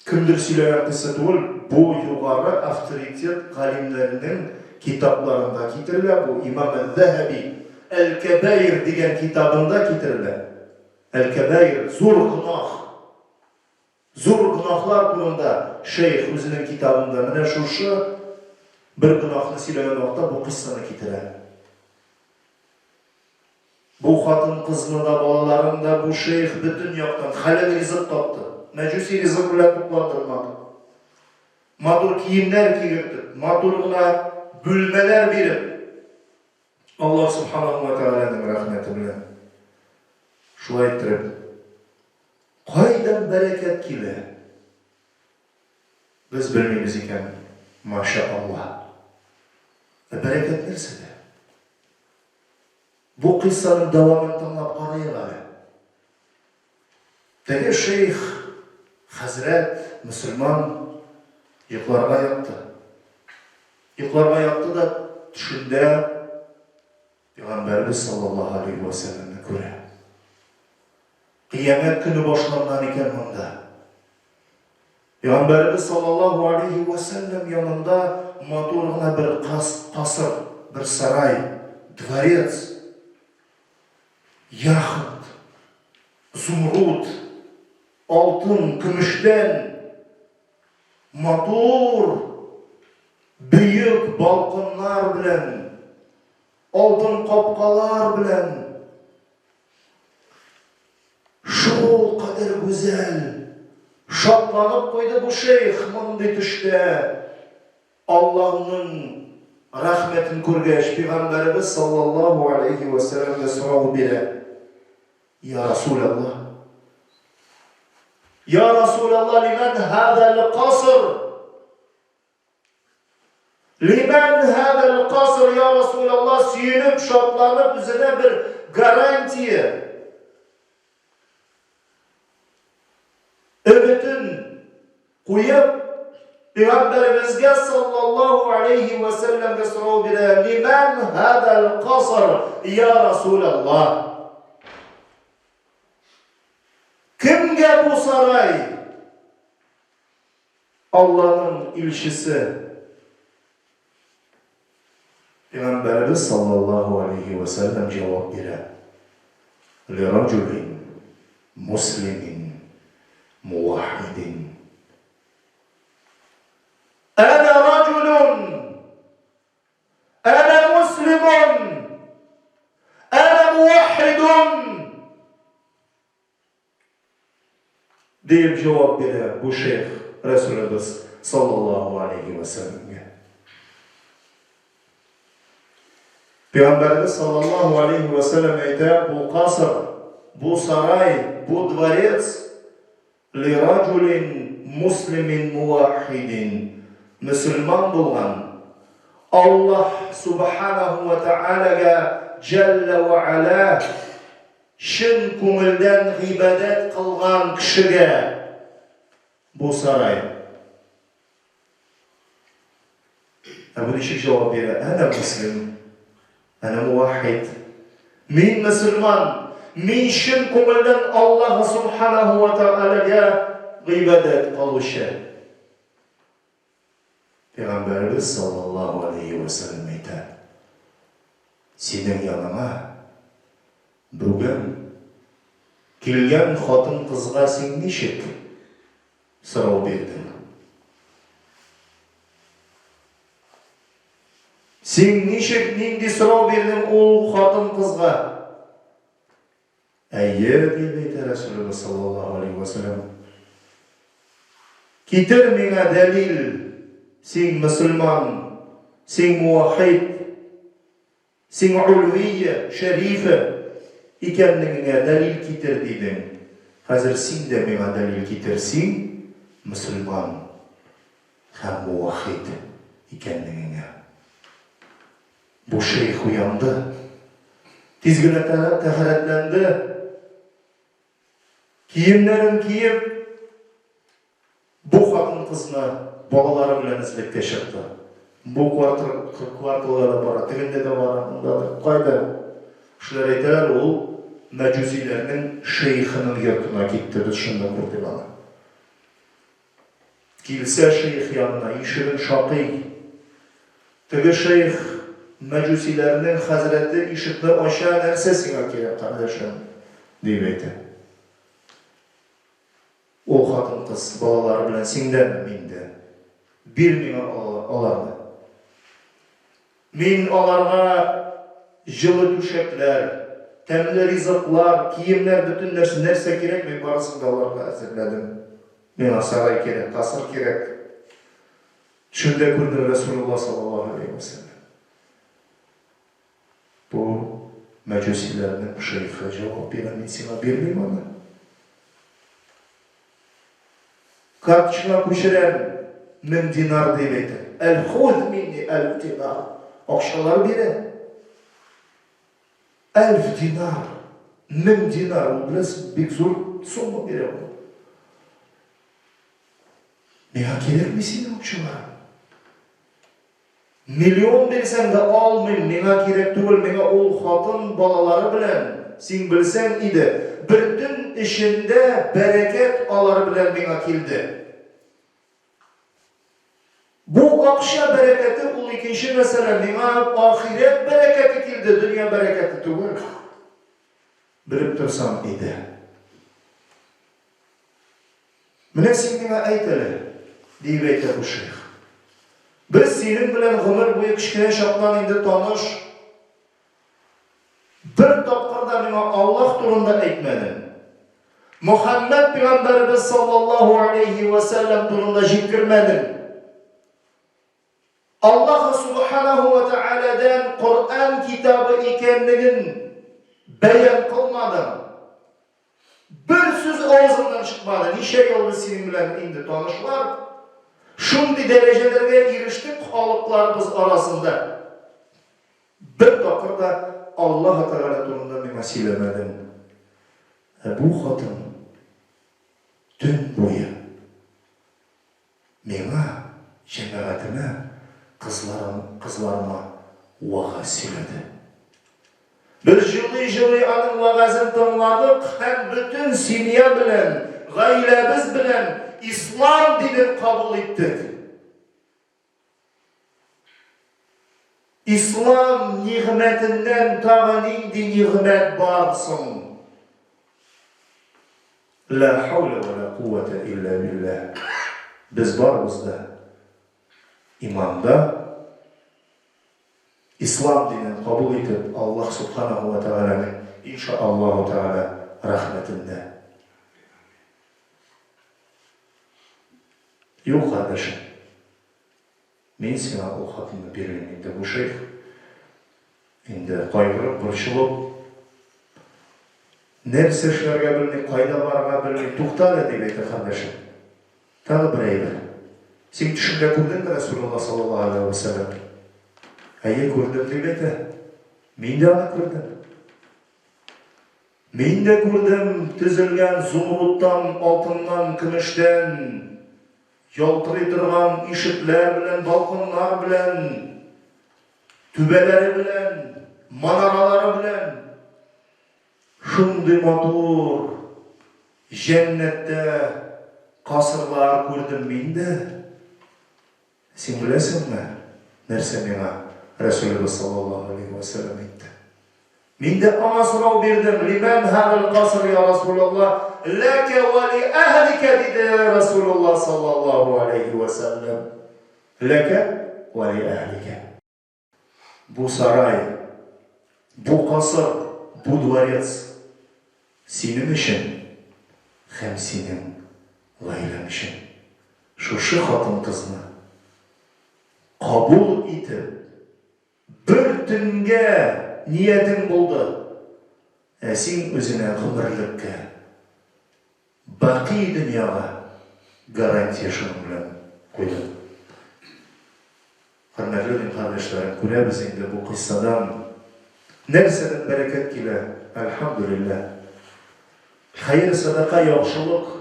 Кемдер сөйләгән кыйсса түгел, бу югары авторитет галимнәренең китапларында китерелә, бу имам әз-Зәһәби Әл-Кәбаир дигән китабында китерелә. Әл-Кәбаир, зур гөнаһ. Зур гөнаһлар турында шәех үзенең китабында менә шушы бер гөнаһны сөйләгән вакытта бу кыйссаны китерә. Бу хатын-кызны да, балаларын да бу шәех бөтен яктан хәләл ризык тапты. Мәҗүси ризык белән тукландырмады. Матур киемнәр кигертеп, матур гына бүлмәләр биреп, Аллаһ Субханаһу ва Тәгаләнең рәхмәте белән. Шулай иттереп, кайдан бәрәкәт килә? Без белмибез икән, маша Аллаһ. Ә бәрәкәт нәрсәдә? Бу кыйссаның дәвамын тыңлап карыйк әле. Теге шейх Хәзрәт, мөселман, йокларга ятты. Йокларга ятты да төшендә Пәйгамбәребез саллаллаһу алейһи вә сәлләмне күрә. Кыямәт көне башланган икән монда. Пәйгамбәребез саллаллаһу алейһи вә сәлләм янында матур гына бер касыр, бер сарай, дворец, яхонт, зумруд, алтын, көмештән матур, бөек балконнар белән, алтын капкалар белән шул кадәр гүзәл. Шатланып куйды бу шейх мондый төштә. Аллаһның рәхмәтен күргәч, пәйгамбәребез саллаллаһу алейһи вә сәлләмгә сорау бирә. Я Расулаллаһ! Я Расулаллаһ, лимән һазал каср? Лимән һазал каср, я Расулаллаһ, сөенеп, шатланып, үзенә бер гарантия өметен куеп, Пәйгамбәребезгә саллаллаһу алейхи ва сәлләмгә сорау бирә, Лимән һазал каср, я Расулаллаһ? Кемгә бу сарай? Алланың илчесе Пәйгамбәребез саллаллаһу алейһи вә сәлләм җавап бирә, Лираҗулин муслимин муваххидин. Әнә раҗулун, әнә муслимун, әнә муваххидун. Диеп җавап бирә бу шәйх Рәсүлебез саллаллаһу алейһи вә сәлләмгә. Пәйгамбәребез саллаллаһу алейһи вә сәлләм әйтә, бу каср, бу сарай, бу дворец лираҗулин муслимин муваххидин, мөселман булган, Аллаһ субханаху ва таалагә җәллә ва аля Чын күңелдән гыйбадәт кылган кешегә бу сарай. Ә бу ничек җавап бирә? Әнә муслим, әнә муваххид. Мин мөселман, мин чын күңелдән Аллаһ субханаһу ва таалагә гыйбадәт кылучы. Пәйгамбәребез саллаллаһу алейһи вә сәлләм әйтә, Синең яныңа бүген килгән хатын-кызга син ничек сорау бирдең? Син ничек, нинди сорау бирдең ул хатын-кызга? Әйе, дип әйтә Рәсүлебез саллаллаһу алейһи вә сәлләм. Китер миңа дәлил, син мөселман, син муахид, син улвия, шәрифә икәнлегеңә дәлил китер, дидең. Хәзер син дә миңа дәлил китер, син мөселман һәм муахид икәнлегеңә. Бу шәех уянды. Тиз генә тәһарәтләнде. Киемнәрен киеп, бу хатын-кызны балалары белән эзлеккә чыкты. Бу кварталга да бара, тегендә дә бара, монда да. Кайда? Кешеләр әйтәләр, ул мәҗүсиләрнең шәехының йортына китте, без шунда күрдек аны. Килсә шәех янына, ишеген шакый. Теге шәех, мәҗүсиләрнең хәзрәте ишекне ача, Нәрсә сиңа кирәк, кардәшем? диеп әйтә. Ул хатын-кыз балалары белән синдәме, миндә? Бир миңа аларны. Мин аларга җылы түшәкләр, тәмле ризыклар, киемнәр, бөтен нәрсә, нәрсә кирәк, мин барысын да аларга әзерләдем. Миңа сарай кирәк, касыр кирәк. Төшемдә күрдем Рәсүлулла саллаллаһу алейһи вә сәлләм. Бу мәҗүсиләрнең шәйхе җавап бирә, мин сиңа бирмим аны. Карточкаңа күчерәм 1000 динар дип әйтә. Әл-хуз минни әлф динар. Акчалар бирә. Әлф динар. 1000 динар. Ул беләсез, бик зур сумма бирә ул. Миңа кирәкми синең акчаларың. Миллион бирсәң дә алмыйм, миңа кирәк түгел, миңа ул хатын балалары белән, син белсәң иде, бер төн эчендә бәрәкәт алар белән миңа килде. Бу акча бәрәкәте ул икенче мәсьәлә, миңа ахирәт бәрәкәте килде, дөнья бәрәкәте түгел. Белеп торсаң иде. Менә син миңа әйт әле, диеп әйтә бу шәйх. Без синең белән гомер буе кечкенә чактан инде таныш. Бер тапкыр да миңа Аллаһ турында әйтмәдең. Мөхәммәд пәйгамбәребез саллаллаһу алейһи вә сәлләм турында җиткермәдең. Аллаһ Субханаһу вә Тәгаләдән Коръән китабы икәнлеген бәян кылмадың. Бер сүз авызыңнан чыкмады. Ничә ел без синең белән инде танышлар. Шундый дәрәҗәләргә ирештек халыкларыбыз арасында. Бер тапкыр да Аллаһ Тәгалә турында миңа сөйләмәдең. Ә бу хатын төн буе Миңа, җәмәгатемә, кызларым, кызларыма вәгазь сөйләде. Без җылый-җылый аның вәгазен тыңладык һәм бөтен семья белән, гаиләбез белән ислам динен кабул иттек. Ислам нигъмәтеннән тагы нинди нигъмәт бар соң? Лә хәүлә вә лә кувәтә илля билләһ. Без барыбыз да иманда, ислам динен кабул итеп, Аллаһ Субханаһу вә Тәгаләнең, инша Аллаһу Тәгалә, рәхмәтендә. Юк, кардәшем. Мин сиңа ул хатынны бирмим инде, бу шәйх инде кайгырып, борчылып, нәрсә эшләргә белми, кайда барырга белми. Тукта әле, дип әйтә кардәшем. Тагы бер әйбер. Син төшеңдә күрдеңме Рәсүлулла саллаллаһу алейһи ва сәлләм? Әйе, күрдем, дип әйтә. Мин дә аны күрдем. Мин дә күрдем төзелгән зумруттан, алтыннан, көмештән ялтырый торган ишекләр белән, балконнар белән, түбәләре белән, манаралары белән шундый матур җәннәттә касырлар күрдем мин дә. Син беләсеңме, нәрсә миңа Рәсүлебез саллаллаһу алейһи вә сәлләм әйтте? Мин дә аңа сорау бирдем, Лимән һәзәл каср я Расулаллаһ? Ләкә вә ли әһликә, диде Расулуллаһ саллаллаһу алейһи вә сәлләм. Ләкә вә ли әһликә. Бу сарай, бу касыр, бу дворец синең өчен һәм синең гаиләң өчен. Шушы хатын-кызны кабул итеп, бер төнгә ниятең булды, ә син үзеңә гомерлеккә Бакый дөньяга гарантия шуның белән куйдым. Хөрмәтле дин кардәшләрем, күрәбез инде бу кыйссадан нәрсәдән бәрәкәт килә, әлхәмдүлилләһ. Хәер-сәдака, яхшылык,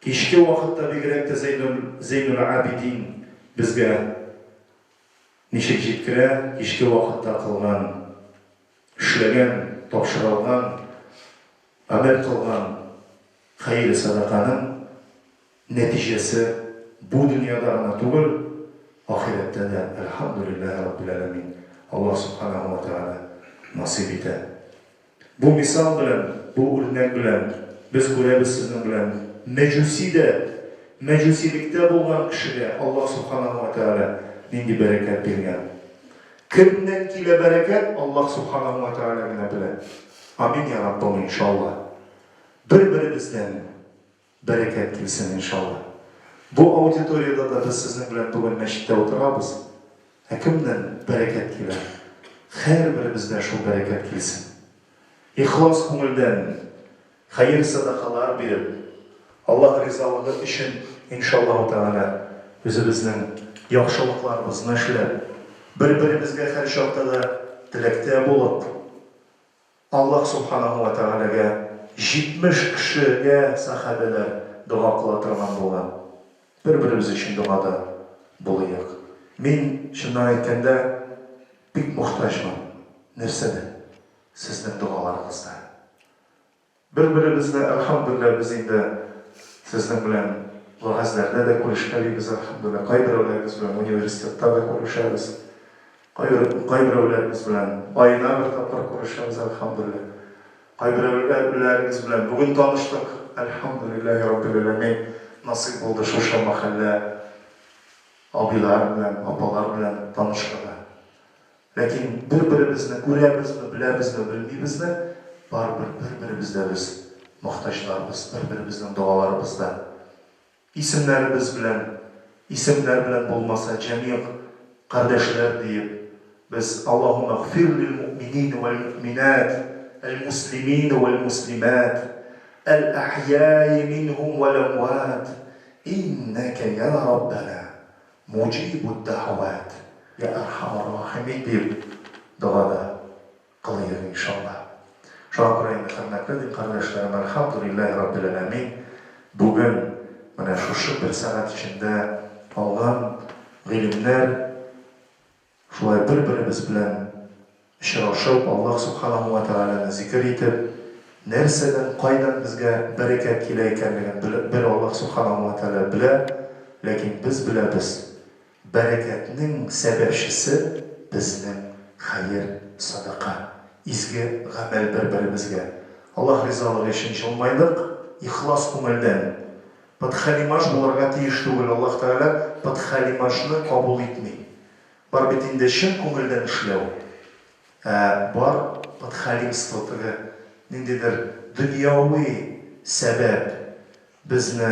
кичке вакытта бигрәк тә Зәйнул Зәйнул Абидин безгә ничек җиткерә, кичке вакытта кылган, эшләгән, тапшырылган Гамәл кылган хәер-сәдаканың нәтиҗәсе бу дөньяда гына түгел, ахирәттә дә, әлхәмдүлилләһи раббил әләмин, Аллаһ сүбхәнәһү вә тәгалә насыйп итә. Бу мисал белән, бу үрнәк белән без күрәбез сезнең белән, мәҗүси дә, мәҗүсилектә булган кешегә Аллаһ сүбхәнәһү вә тәгалә нинди бәрәкәт биргән. Кемнән килә бәрәкәт, Аллаһ Субханаһу вә Тәгалә генә белә. Амин, я Раббым, иншалла. Бер-беребездән бәрәкәт килсен, иншалла. Бу аудиториядә дә без сезнең белән бүген мәчеттә утырабыз. Ә кемнән бәрәкәт килә? Һәрберебездә шул бәрәкәт килсен. Ихлас күңелдән Хәер-сәдакалар биреп, Аллаһ ризалыгы өчен, иншаллаһу тәгалә, үзебезнең яхшылыкларыбызны эшләп, бер-беребезгә һәрчакта да теләктә булып, Аллаһ субханаһу вә тәгаләгә 70 кешегә сәхабәләр дога кыла торган булган. Бер-беребез өчен догада булыйк. Мин, чыннан әйткәндә, бик мохтаҗмын. Нәрсәдә? Сезнең догаларыгызда. Бер-беребезне, әлхәмдүлилләһ, без инде сезнең белән вәгазьләрдә дә күрешкәлибез, әлхәмдүлилләһ, кайберәүләрегез белән университетта да күрешәбез, кайберәүләрегез белән аена бер тапкыр күрешәбез, әлхәмдүлилләһ. Кайберәүләрегез белән бүген таныштык, әлхәмдүлилләһи раббил галәмин, насыйп булды шушы мәхәллә абыйлар белән, апалар белән танышырга. Ләкин бер-беребезне күрәбезме, беләбезме, белмибезме, барыбер бер-беребездә без мохтаҗларбыз, бер-беребезнең догаларыбызда. Исемнәребез белән, исемнәр белән булмаса, җәмигъ кардәшләр диеп, без Аллаһуммә гфир лил муъминин вәл муъминат, әл муслимин вәл муслимат, әл әхйаи минһум вәл әмват, иннәкә йа Раббәнә Муҗибуд дәгъват, йа әрхәмәр рахимин диеп дога да кылыйк, иншалла. Шуңа күрә инде, хөрмәтле дин кардәшләрем, әлхәмдүлилләһи раббил әләмин, бүген менә шушы бер сәгать эчендә алган гыйлемнәр, Шулай бер-беребез белән очрашып, Аллаһ Сүбхәнәһү вә Тәгаләне зикер итеп, нәрсәдән, кайдан безгә бәрәкәт килә икәнлеген бер Аллаһ Сүбхәнәһү вә Тәгалә белә, ләкин без беләбез, бәрәкәтнең сәбәпчесе безнең хәер, садака, изге гамәл бер-беребезгә. Аллаһ ризалыгы өчен җылмайдык, ихлас күңелдән. Подхалимаж булырга тиеш түгел, Аллаһ Тәгалә подхалимажны кабул итми. Бар бит инде чын күңелдән эшләү, ә бар подхалимство, теге ниндидер дөньяви сәбәп безне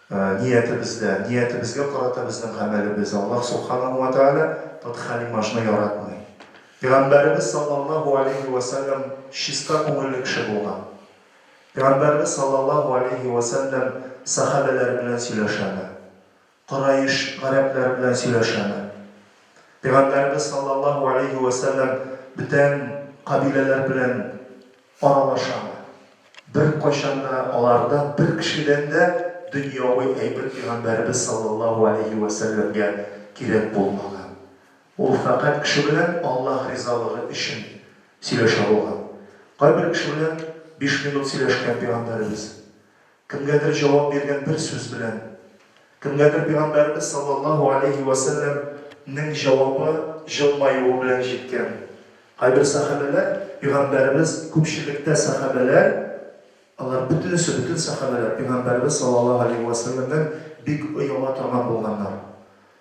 ниятебездә, ниятебезгә карата безнең гамәлебез. Аллаһ Субханаһу ва Тәгалә подхалимажны яратмый. Пәйгамбәребез саллаллаһу алейһи ва сәлләм чиста күңелле кеше булган. Пәйгамбәребез саллаллаһу алейһи вә сәлләм сәхабәләре белән сөйләшәме? Кораиш гарәпләре белән сөйләшәме? Пәйгамбәребез саллаллаһу алейһи вә сәлләм бүтән кабиләләр белән аралашамы? Беркайчан да алардан бер кешедән дә дөньяви әйбер пәйгамбәребез саллаллаһу алейһи вә сәлләмгә кирәк булмаган. Ул фәкать кеше белән Аллаһ ризалыгы өчен сөйләшә булган. Кайбер кеше белән биш минут сөйләшкән пәйгамбәребез. Кемгәдер җавап биргән бер сүз белән. Кемгәдер пәйгамбәребез саллаллаһу алейһи вә сәлләм нең җавабы җылмаюы белән җиткән. Кайбер сәхабәләр, пәйгамбәребез, күпчелектә сәхабәләр, алар бөтенесе, бөтен сәхабәләр пәйгамбәребез саллаллаһу алейһи вә сәлләмнән бик ояла торган булганнар.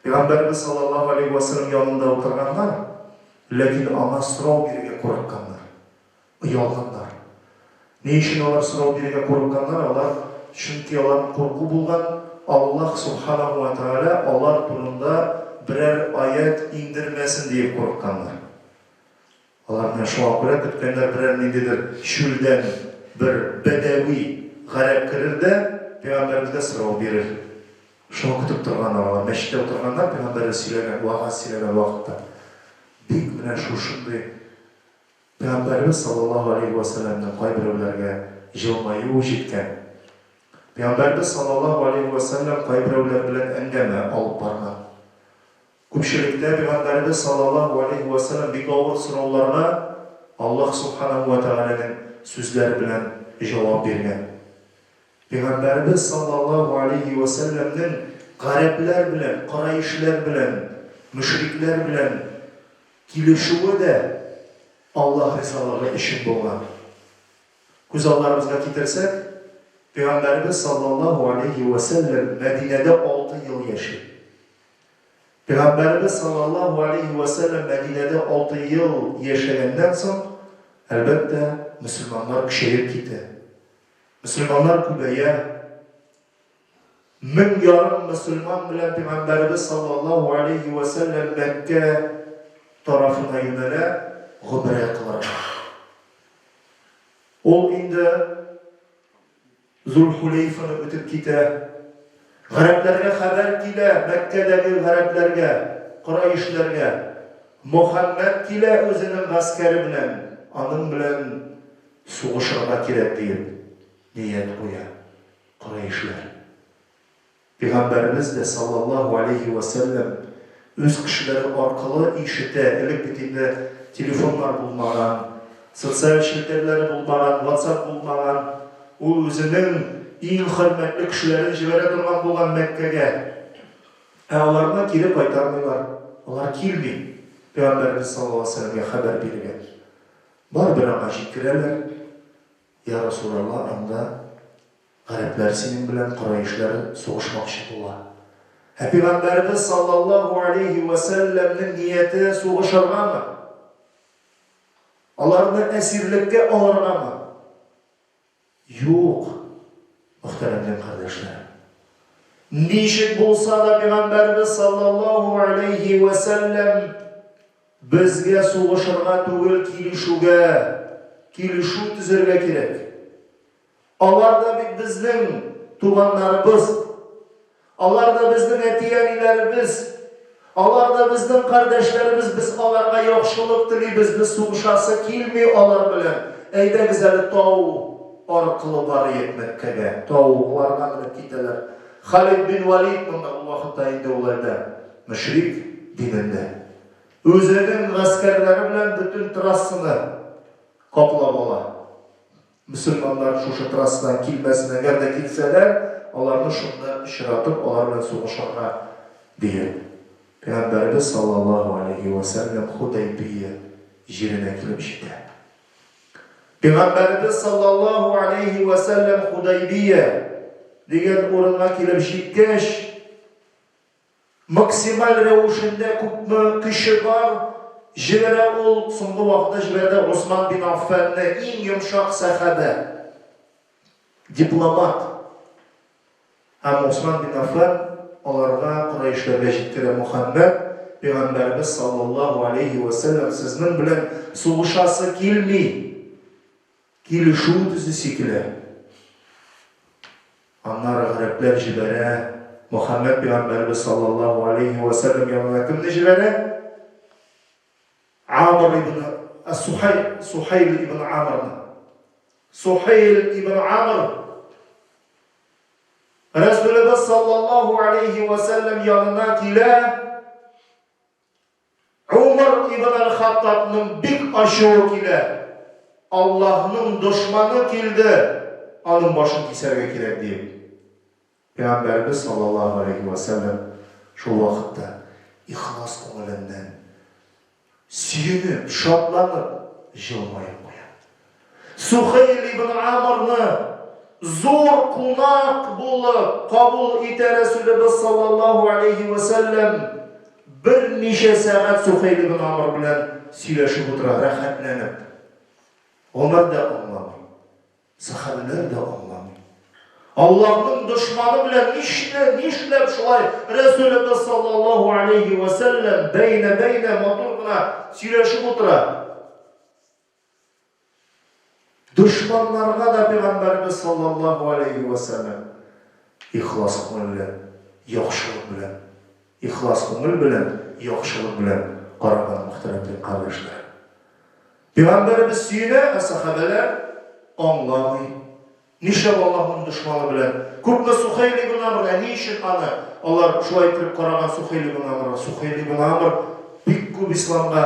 Пәйгамбәребез саллаллаһу алейһи вә сәлләм янында утырганнар, ләкин аңа сорау бирергә курыкканнар, оялганнар. Ни өчен алар сорау бирергә курыкканнар? Алар, чөнки аларның курку булган, Аллаһ субханаһу вә тәгалә алар турында берәр аять иңдермәсен диеп курыкканнар. Алар менә шуңа күрә көткәннәр, берәр ниндидер чүлдән бер бәдәви гарәп керер дә, пәйгамбәребезгә сорау бирер. Шуны көтеп торганнар алар. Мәчеттә утырганнар, пәйгамбәребез сөйләгән, вәгазь сөйләгән вакытта. Бик менә шушындый пәйгамбәребез саллаллаһу алейһи вә сәлләмнең кайберәүләргә җылмаюы җиткән. Пәйгамбәребез саллаллаһу алейһи вә сәлләм кайберәүләр белән әңгәмә алып барган. Күпчелектә Пәйгамбәребез саллаллаһу галәйһи вә сәлләм бик авыр сорауларга Аллаһ субханаһу вә тәгаләнең сүзләре белән җавап биргән. Пәйгамбәребез саллаллаһу галәйһи вә сәлләмнең гарәпләр белән, кораишләр белән, мөшрикләр белән килешүе дә Аллаһ ризалыгы өчен булган. Күз алларыбызга китерсәк, Пәйгамбәребез саллаллаһу галәйһи вә сәлләм Мәдинәдә алты ел яши. Пәйгамбәребез саллаллаһу алейһи вә сәлләм Мәдинәдә алты ел яшәгәннән соң, әлбәттә, мөселманнар көчәеп китә. Мөселманнар күбәя. 1500 мөселман белән пәйгамбәребез саллаллаһу алейһи вә сәлләм Мәккә тарафына юнәлә, гомрә кылырга. Ул инде Зулхулейфаны үтеп китә. Гарәпләргә хәбәр килә, Мәккәдәге гарәпләргә, кораишләргә. Мөхәммәд килә үзенең гаскәре белән, аның белән сугышырга кирәк диеп ният куя кораишләр. Пәйгамбәребез дә, саллаллаһу алейһи вә сәлләм, үз кешеләре аркылы ишетә, элек бит инде телефоннар булмаган, социаль челтәрләре булмаган, ватсап булмаган, ул үзенең иң хөрмәтле кешеләрен җибәрә торган булган Мәккәгә. Ә аларны кире кайтармыйлар, алар килми Пәйгамбәребез саллаллаһу алейһи вә сәлләмгә хәбәр бирергә. Барыбер аңа җиткерәләр, Йа Расулалла, анда Гарәпләр синең белән Кораишләр сугышмакчы була. Ә пигамбәребез саллаллаһу алейһи вә сәлләмнең нияте сугышыргамы? Аларны әсирлеккә алыргамы? Юк, мөхтәрәм дин кардәшләрем. Ничек булса да пигамбәребез саллаллаһу алейһи вә сәлләм безгә сугышырга түгел, килешүгә, килешү төзергә кирәк. Алар да бит безнең туганнарыбыз. Алар да безнең әти-әниләребез. Алар да безнең кардәшләребез. Без аларга яхшылык телибез. Без сугышасы килми алар белән. Әйдәгез әле тау аркылы барыек Мәккәгә. Тауларга менеп китәләр. Халид бин Валид монда ул вакытта инде ул әлдә мөшрик динендә. Үзенең гаскәрләре белән бөтен трассаны каплап ала. Мөселманнар шушы трассадан килмәсен, әгәр дә килсәләр, аларны шунда очратып, алар белән сугышырга, диеп. Пәйгамбәребез саллаллаһу алейһи вә сәлләм Худәйбия җиренә килеп җитә. Пәйгамбәребез саллаллаһу алейһи вә сәлләм Худәйбия дигән урынга килеп җиткәч, Максималь рәвешендә күпме көче бар, җибәрә ул, соңгы вакытта җибәрде Госман бин Аффанны, иң йомшак сәхабә, дипломат. Һәм Госман бин Аффан аларга, корәешләргә җиткерә, Мөхәммәд пәйгамбәребез саллаллаһу алейһи вә сәлләм сезнең белән сугышасы килми, килешү төзисе килә. Аннары гарәпләр җибәрә, Мөхәммәд пәйгамбәребез саллаллаһу алейһи вә сәлләм янына кемне җибәрә? Амр ибн Сухай, Сухайл ибн Амрны. Сухайл ибн Амр Рәсүлебез саллаллаһу алейһи вә сәлләм янына килә. Умар ибн әл-Хаттабның бик ачуы килә. Аллаһның дошманы килде, аның башын кисәргә кирәк, диеп. Пәйгамбәребез саллаллаһу алейһи вә сәлләм шул вакытта ихлас күңеленнән сөенеп, шатланып җылмаеп куя. Сухейл ибн Амрны зур кунак булып кабул итә Рәсүлебез саллаллаһу алейһи вә сәлләм. Берничә сәгать Сухейл ибн Амр белән сөйләшеп утыра, рәхәтләнеп. Гомәр дә аңламый, сәхабәләр дә аңламый. Аллаһның дошманы белән нишләп, нишләп шулай Рәсүлебез саллаллаһу алейһи вә сәлләм бәйнә-бәйнә матур гына сөйләшеп утыра. Дошманнарга да Пәйгамбәребез саллаллаһу алейһи вә сәлләм ихлас күңелле, яхшылык белән, ихлас күңел белән, яхшылык белән караган, мөхтәрәм дин кардәшләр. Пәйгамбәребез сөенә, ә сәхабәләр аңламый. Нишләп Аллаһның дошманы белән? Күпме Сухейл ибн Амр, ә ни өчен аны алар шулай иттереп караган Сухейл ибн Амрга? Сухейл ибн Амр бик күп исламга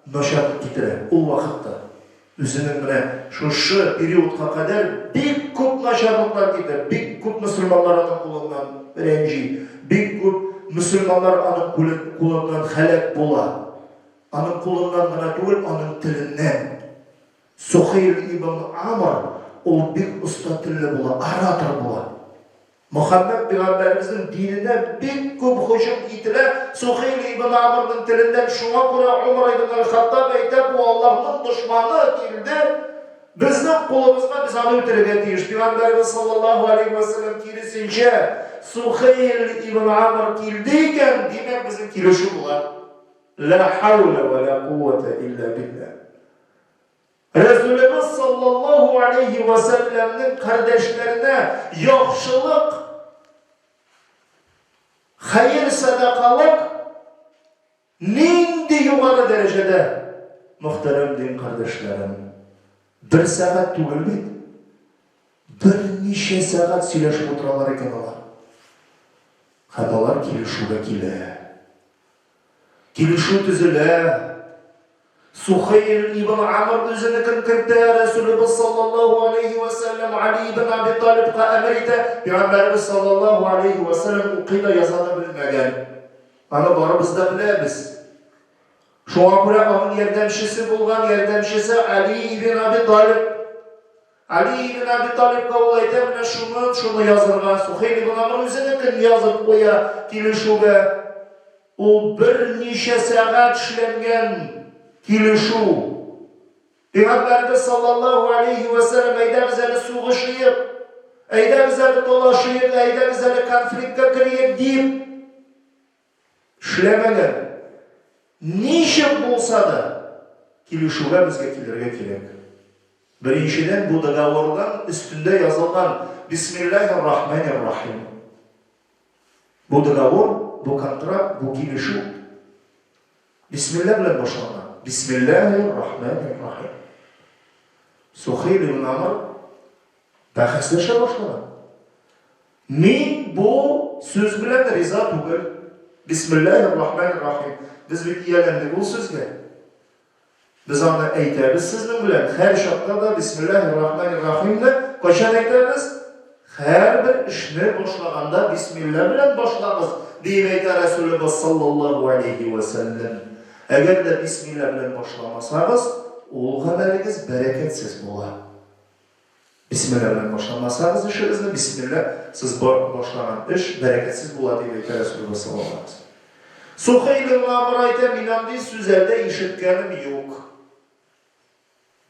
начарлык китерә ул вакытта. Үзенең менә шушы периодка кадәр бик күп начарлыклар китерә, бик күп мөселманнар аның кулыннан рәнҗи, бик күп мөселманнар аның кулыннан һәлак була. Аның кулыннан гына түгел, аның теленнән. Сухейл ибн Амр ул бик оста телле була, оратор була. Мөхәммәд пәйгамбәребезнең диненә бик күп һөҗүм ителә Сухейл ибн Амрның теленнән, шуңа күрә Умар ибн әл-Хаттаб әйтә, бу Аллаһның дошманы килде, безнең кулыбызга, без аны үтерергә тиеш. Пәйгамбәребез саллаллаһу алейһи вә сәлләм киресенчә, Сухейл ибн Амр килде икән, димәк безнең килешү була. Лә хәүлә вә лә куввәтә илля билләһ. Рәсүлебез саллаллаһу алейһи вә сәлләмнең кардәшләренә яхшылык, хәер-сәдакалык нинди югары дәрәҗәдә, мөхтәрәм дин кардәшләрем. Бер сәгать түгел бит. Берничә сәгать сөйләшеп утыралар икән алар. Һәм алар килешүгә килә. Килешү төзелә. Сухейл ибн Амр үзенекен кертә, Рәсүлебез саллаллаһу алейһи вә сәлләм Али ибн Аби Талибка әмер итә, Пәйгамбәребез саллаллаһу алейһи вә сәлләм укый да, яза да белмәгән. Аны барыбыз да беләбез. Шуңа күрә аның ярдәмчесе булган, ярдәмчесе Али ибн Аби Талиб. Али ибн Аби Талибка ул әйтә, менә шуны, шуны язырга. Сухейл ибн Амр үзенекен язып куя килешүгә. Ул берничә сәгать эшләнгән килешү. Пәйгамбәребез саллаллаһу алейһи вә сәлләм, әйдәгез әле сугышыйк, әйдәгез әле талашыйк, әйдәгез әле конфликтка керик дип эшләмәгән. Ничек булса да килешүгә безгә килергә кирәк. Беренчедән, бу договордан өстендә язылган Бисмиллаһир рахманир рахим. Бу договор, бу контракт, бу килешү Бисмилла белән башлана. Бисмиллаһир рахманир рахим. Сухейл ибн Амр бәхәсләшә башлаган. Мин бу сүз белән риза түгел. Бисмиллаһир рахманир рахим. Без бит ияләндек ул сүзгә. Без аны әйтәбез сезнең белән һәр чакта да Бисмиллаһир рахманир рахимны кайчан әйтәбез? Һәрбер эшне башлаганда бисмилла белән башлагыз, диеп әйтә Рәсүлебез саллаллаһу алейһи вә сәлләм. Әгәр дә бисмилла белән башламасагыз, ул гамәлегез бәрәкәтсез була. Бисмилла белән башламасагыз эшегезне, бисмилла сыз башлаган эш бәрәкәтсез була, дип әйтә Рәсүлебез саллаллаһу алейһи ва сәлләм. Сухейл ибн Амр әйтә, мин андый сүз әлдә ишеткәнем юк.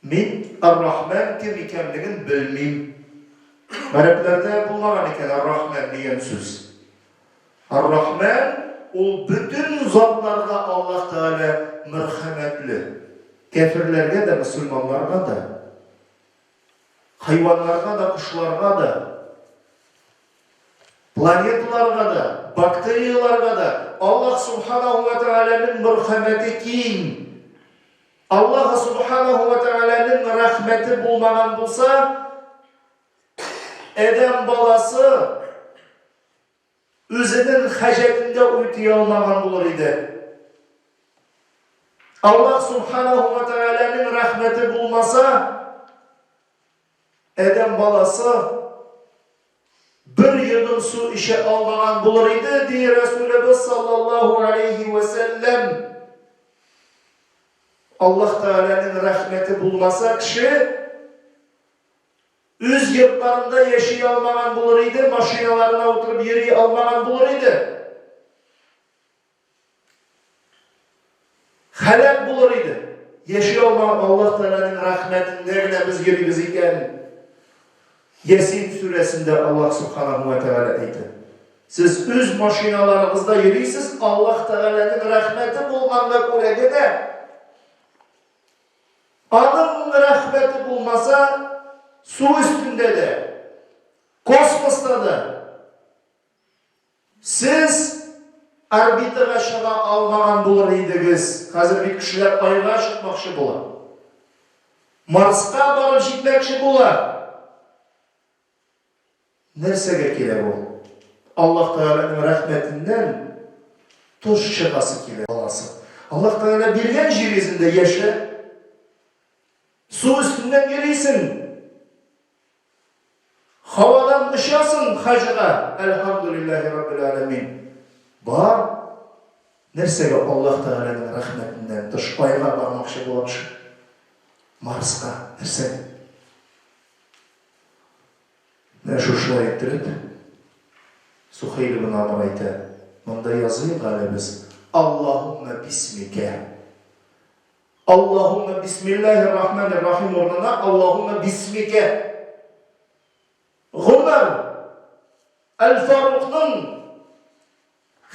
Мин Ар-Рахман кем икәнлеген белмим. Гарәпләрдә булмаган икән Ар-Рахман дигән сүз. Ар-Рахман ул бөтен затларга Аллаһ Тәгалә мәрхәмәтле. Кәферләргә дә, мөселманнарга да. Хайваннарга да, кошларга да, планеталарга да, бактерияләргә дә Аллаһ Субханаһу ва Тәгаләнең мөрхәмәте киң. Аллаһ Субханаһу ва Тәгаләнең рәхмәте булмаган булса, адәм баласы Үзенең хаҗәтен дә үти алмаган булыр иде. Аллаһ Субханаһу ва Тәгаләнең рәхмәте булмаса, адәм баласы бер йотым су эчә алмаган булыр иде, ди Рәсүлебез саллаллаһу алейхи ва сәлләм. Аллаһ Тәгаләнең рәхмәте булмаса, кеше Үз йортларында яши алмаган булыр иде, машиналарына утырып йөри алмаган булыр иде. Хәләк булыр иде. Яши алмаган Аллаһ Тәгаләнең рәхмәтендә генә без йөрибез икән. Ясин сүрәсендә Аллаһ Субханаһу ва Тәгалә әйтә. Сез үз машиналарыгызда йөрисез, Аллаһ Тәгаләнең рәхмәте булганга күрә генә. Аның рәхмәте булмаса, су өстендә дә, космоста да сез орбитага чыга алмаган булыр идегез. Хәзер бит кешеләр Айга чыкмакчы була. Марска барып җитмәкче була. Нәрсәгә кирәк ул? Аллаһ Тәгаләнең рәхмәтеннән тыш чыгасы килә баласы. Аллаһ Тәгалә биргән җир йөзендә яшә. Су өстеннән йөрисең. Һавадан очасың хаҗга. Әлхәмдулиллаһи раббил аләмин. Бар. Нәрсәгә Аллаһ Тәгаләнең рәхмәтеннән тыш Айга бармакчы була кеше? Марска. Нәрсәгә? Менә шушылай иттереп, Сухейл ибн Амр әйтә, Монда языйк әле без, Аллаһуммә бисмикә. Аллаһуммә бисмиллаһир рахманир рахим урынына Аллаһуммә бисмикә. Гомәр Әл-Фарукның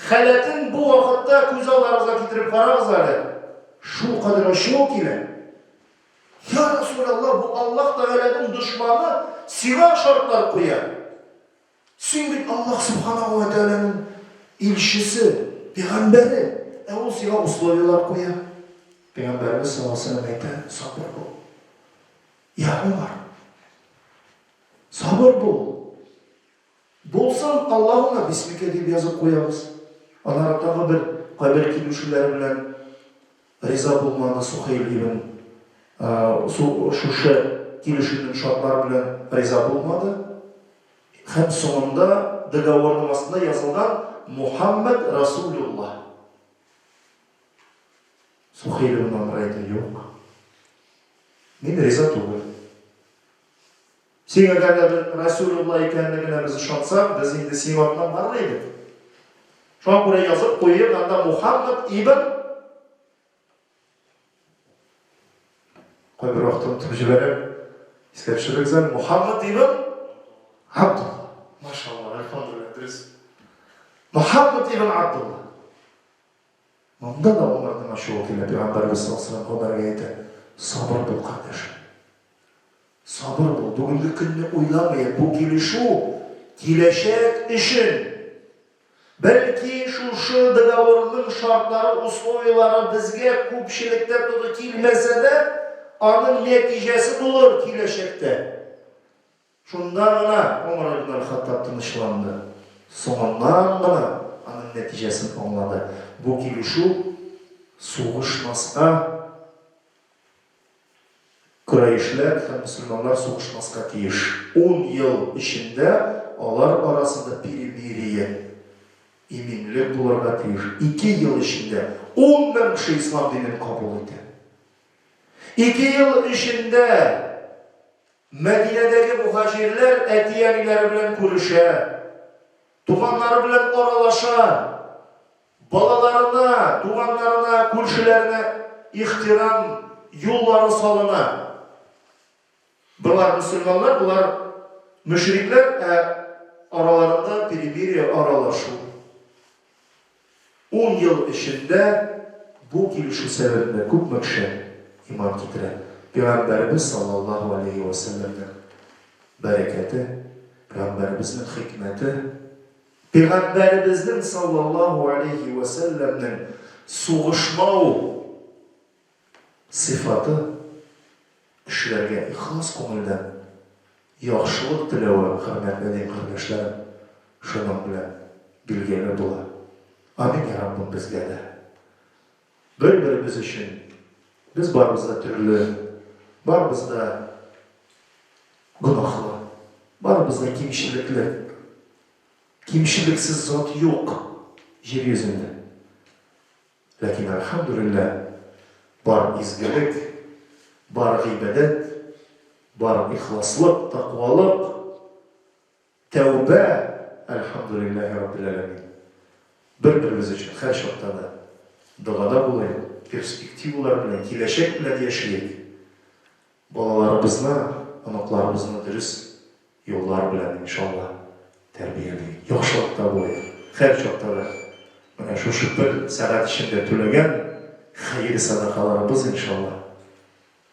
Халәтен бу вакытта күз алларыгызга китереп карагыз әле. Шулкадәр ачуы килә. Я Расулалла, бу Аллаһ Тәгаләнең дошманы сиңа шартлар куя. Син бит Аллаһ Субханаһу ва Тәгаләнең илчесе, пәйгамбәре, ә ул сиңа условияләр куя. Пәйгамбәребез саллаллаһу алейһи ва сәлләм әйтә, сабыр бул. Я Умар, сабыр бул. Булсын, Аллаһумма бисмика дип язып куябыз. Аннары тагы бер кайбер килешүләр белән риза булмады Сухейл ибн шушы килешүнең шартлары белән риза булмады. Һәм соңында договорның астында язылган Мухаммад Расулуллаһ. Сухейл ибн Амр әйтә, юк. Мин риза түгел. Син әгәр дә без Расулулла икәнлегенә без ышансак, без инде синең артыннан барыр идек. Шуңа күрә язып куйыйк анда Мухаммад ибн Кайбер вакытта онытып җибәрәм. Искә төшерегез әле. Мухаммад ибн Абдулла. Машалла, әлхәмдүлилләһ, дөрес. Мухаммад ибн Абдулла. Монда да Гомәрнең ачуы килә, Пәйгамбәребез саллаллаһу алейһи ва сәлләм Гомәргә әйтә, Сабыр бул, кардәшем. Сабыр бул, бүгенге көнне уйламыйк, бу килешү киләчәк өчен. Бәлки, шушы договорның шартлары, условияләре безгә күпчелектә туры килмәсә дә, аның нәтиҗәсе булыр киләчәктә. Шунда гына Омар ибн әл-Хаттаб тынычланды. Соңыннан гына аның нәтиҗәсен аңлады. Бу килешү сугышмаска, Корәешләр һәм мөселманнар сугышмаска тиеш. Ун ел эчендә алар арасында перемирие, иминлек булырга тиеш. Ике ел эчендә 10 000 кеше ислам динен кабул итә. Ике ел эчендә Мәдинәдәге мөһаҗирләр әти-әниләре белән күрешә, туганнары белән аралаша, балаларына, туганнарына, күршеләренә ихтирам юллары салына. Болар мөселманнар, болар мөшрикләр, ә араларында перемирие, аралашу. Ун ел эчендә бу килешү сәбәбендә күпме кеше иман китерә. Пәйгамбәребез саллаллаһу алейһи вә сәлләмнең бәрәкәте, Пәйгамбәребезнең хикмәте, Пәйгамбәребезнең саллаллаһу алейһи вә сәлләмнең сугышмау сыйфаты кешеләргә ихлас күңелдән яхшылык теләве, хөрмәтле дин кардәшләрем, шуның белән билгеле була. Амин, я Раббым, безгә дә. Бер-беребез өчен, без барыбыз да төрле, барыбыз да гөнаһлы, барыбыз да кимчелекле. Кимчелексез зат юк җир йөзендә. Ләкин, әлхәмдүлилләһ, бар изгелек, бар гыйбадәт, бар ихласлык, тәкъвалык, тәүбә, әлхәмдүлилләһи раббил әләмин. Бер-беребез өчен һәрчакта да догада булыйк, перспективалар белән, киләчәк белән яшиек. Балаларыбызны, оныкларыбызны дөрес юллар белән, иншалла, тәрбиялик. Яхшылыкта булыйк. Һәрчакта да менә шушы бер сәгать эчендә түләгән хәер-сәдакаларыбыз, иншалла.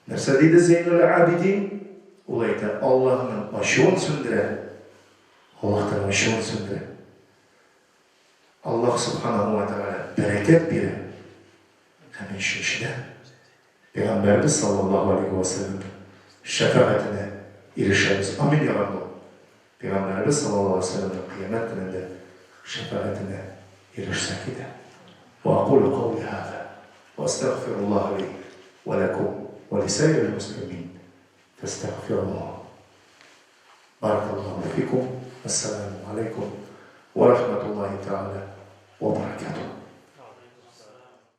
Нәрсә диде Зәйнуль Абидин? Ул әйтә, Аллаһның ачуын сүндерә. Аллаһтан ачуын сүндерә. Аллаһ Субханаһу ва Тәгалә бәрәкәт бирә. Һәм өченчедән, Пәйгамбәребез саллаллаһу алейһи вә сәлләмнең шәфәгатенә ирешәбез. Амин, я Раббым. Пәйгамбәребез саллаллаһу алейһи вә сәлләмнең кыямәт көнендә шәфәгатенә ирешсәк иде. Ва акулу каули һаза ва астагфируллаһа ли ва ләкум ва лисаирил муслимин фәстәгфируһ. Баракаллаһу фикум. Ассаламу алейкум ва рахматуллаһи тәгалә ва баракатуһ.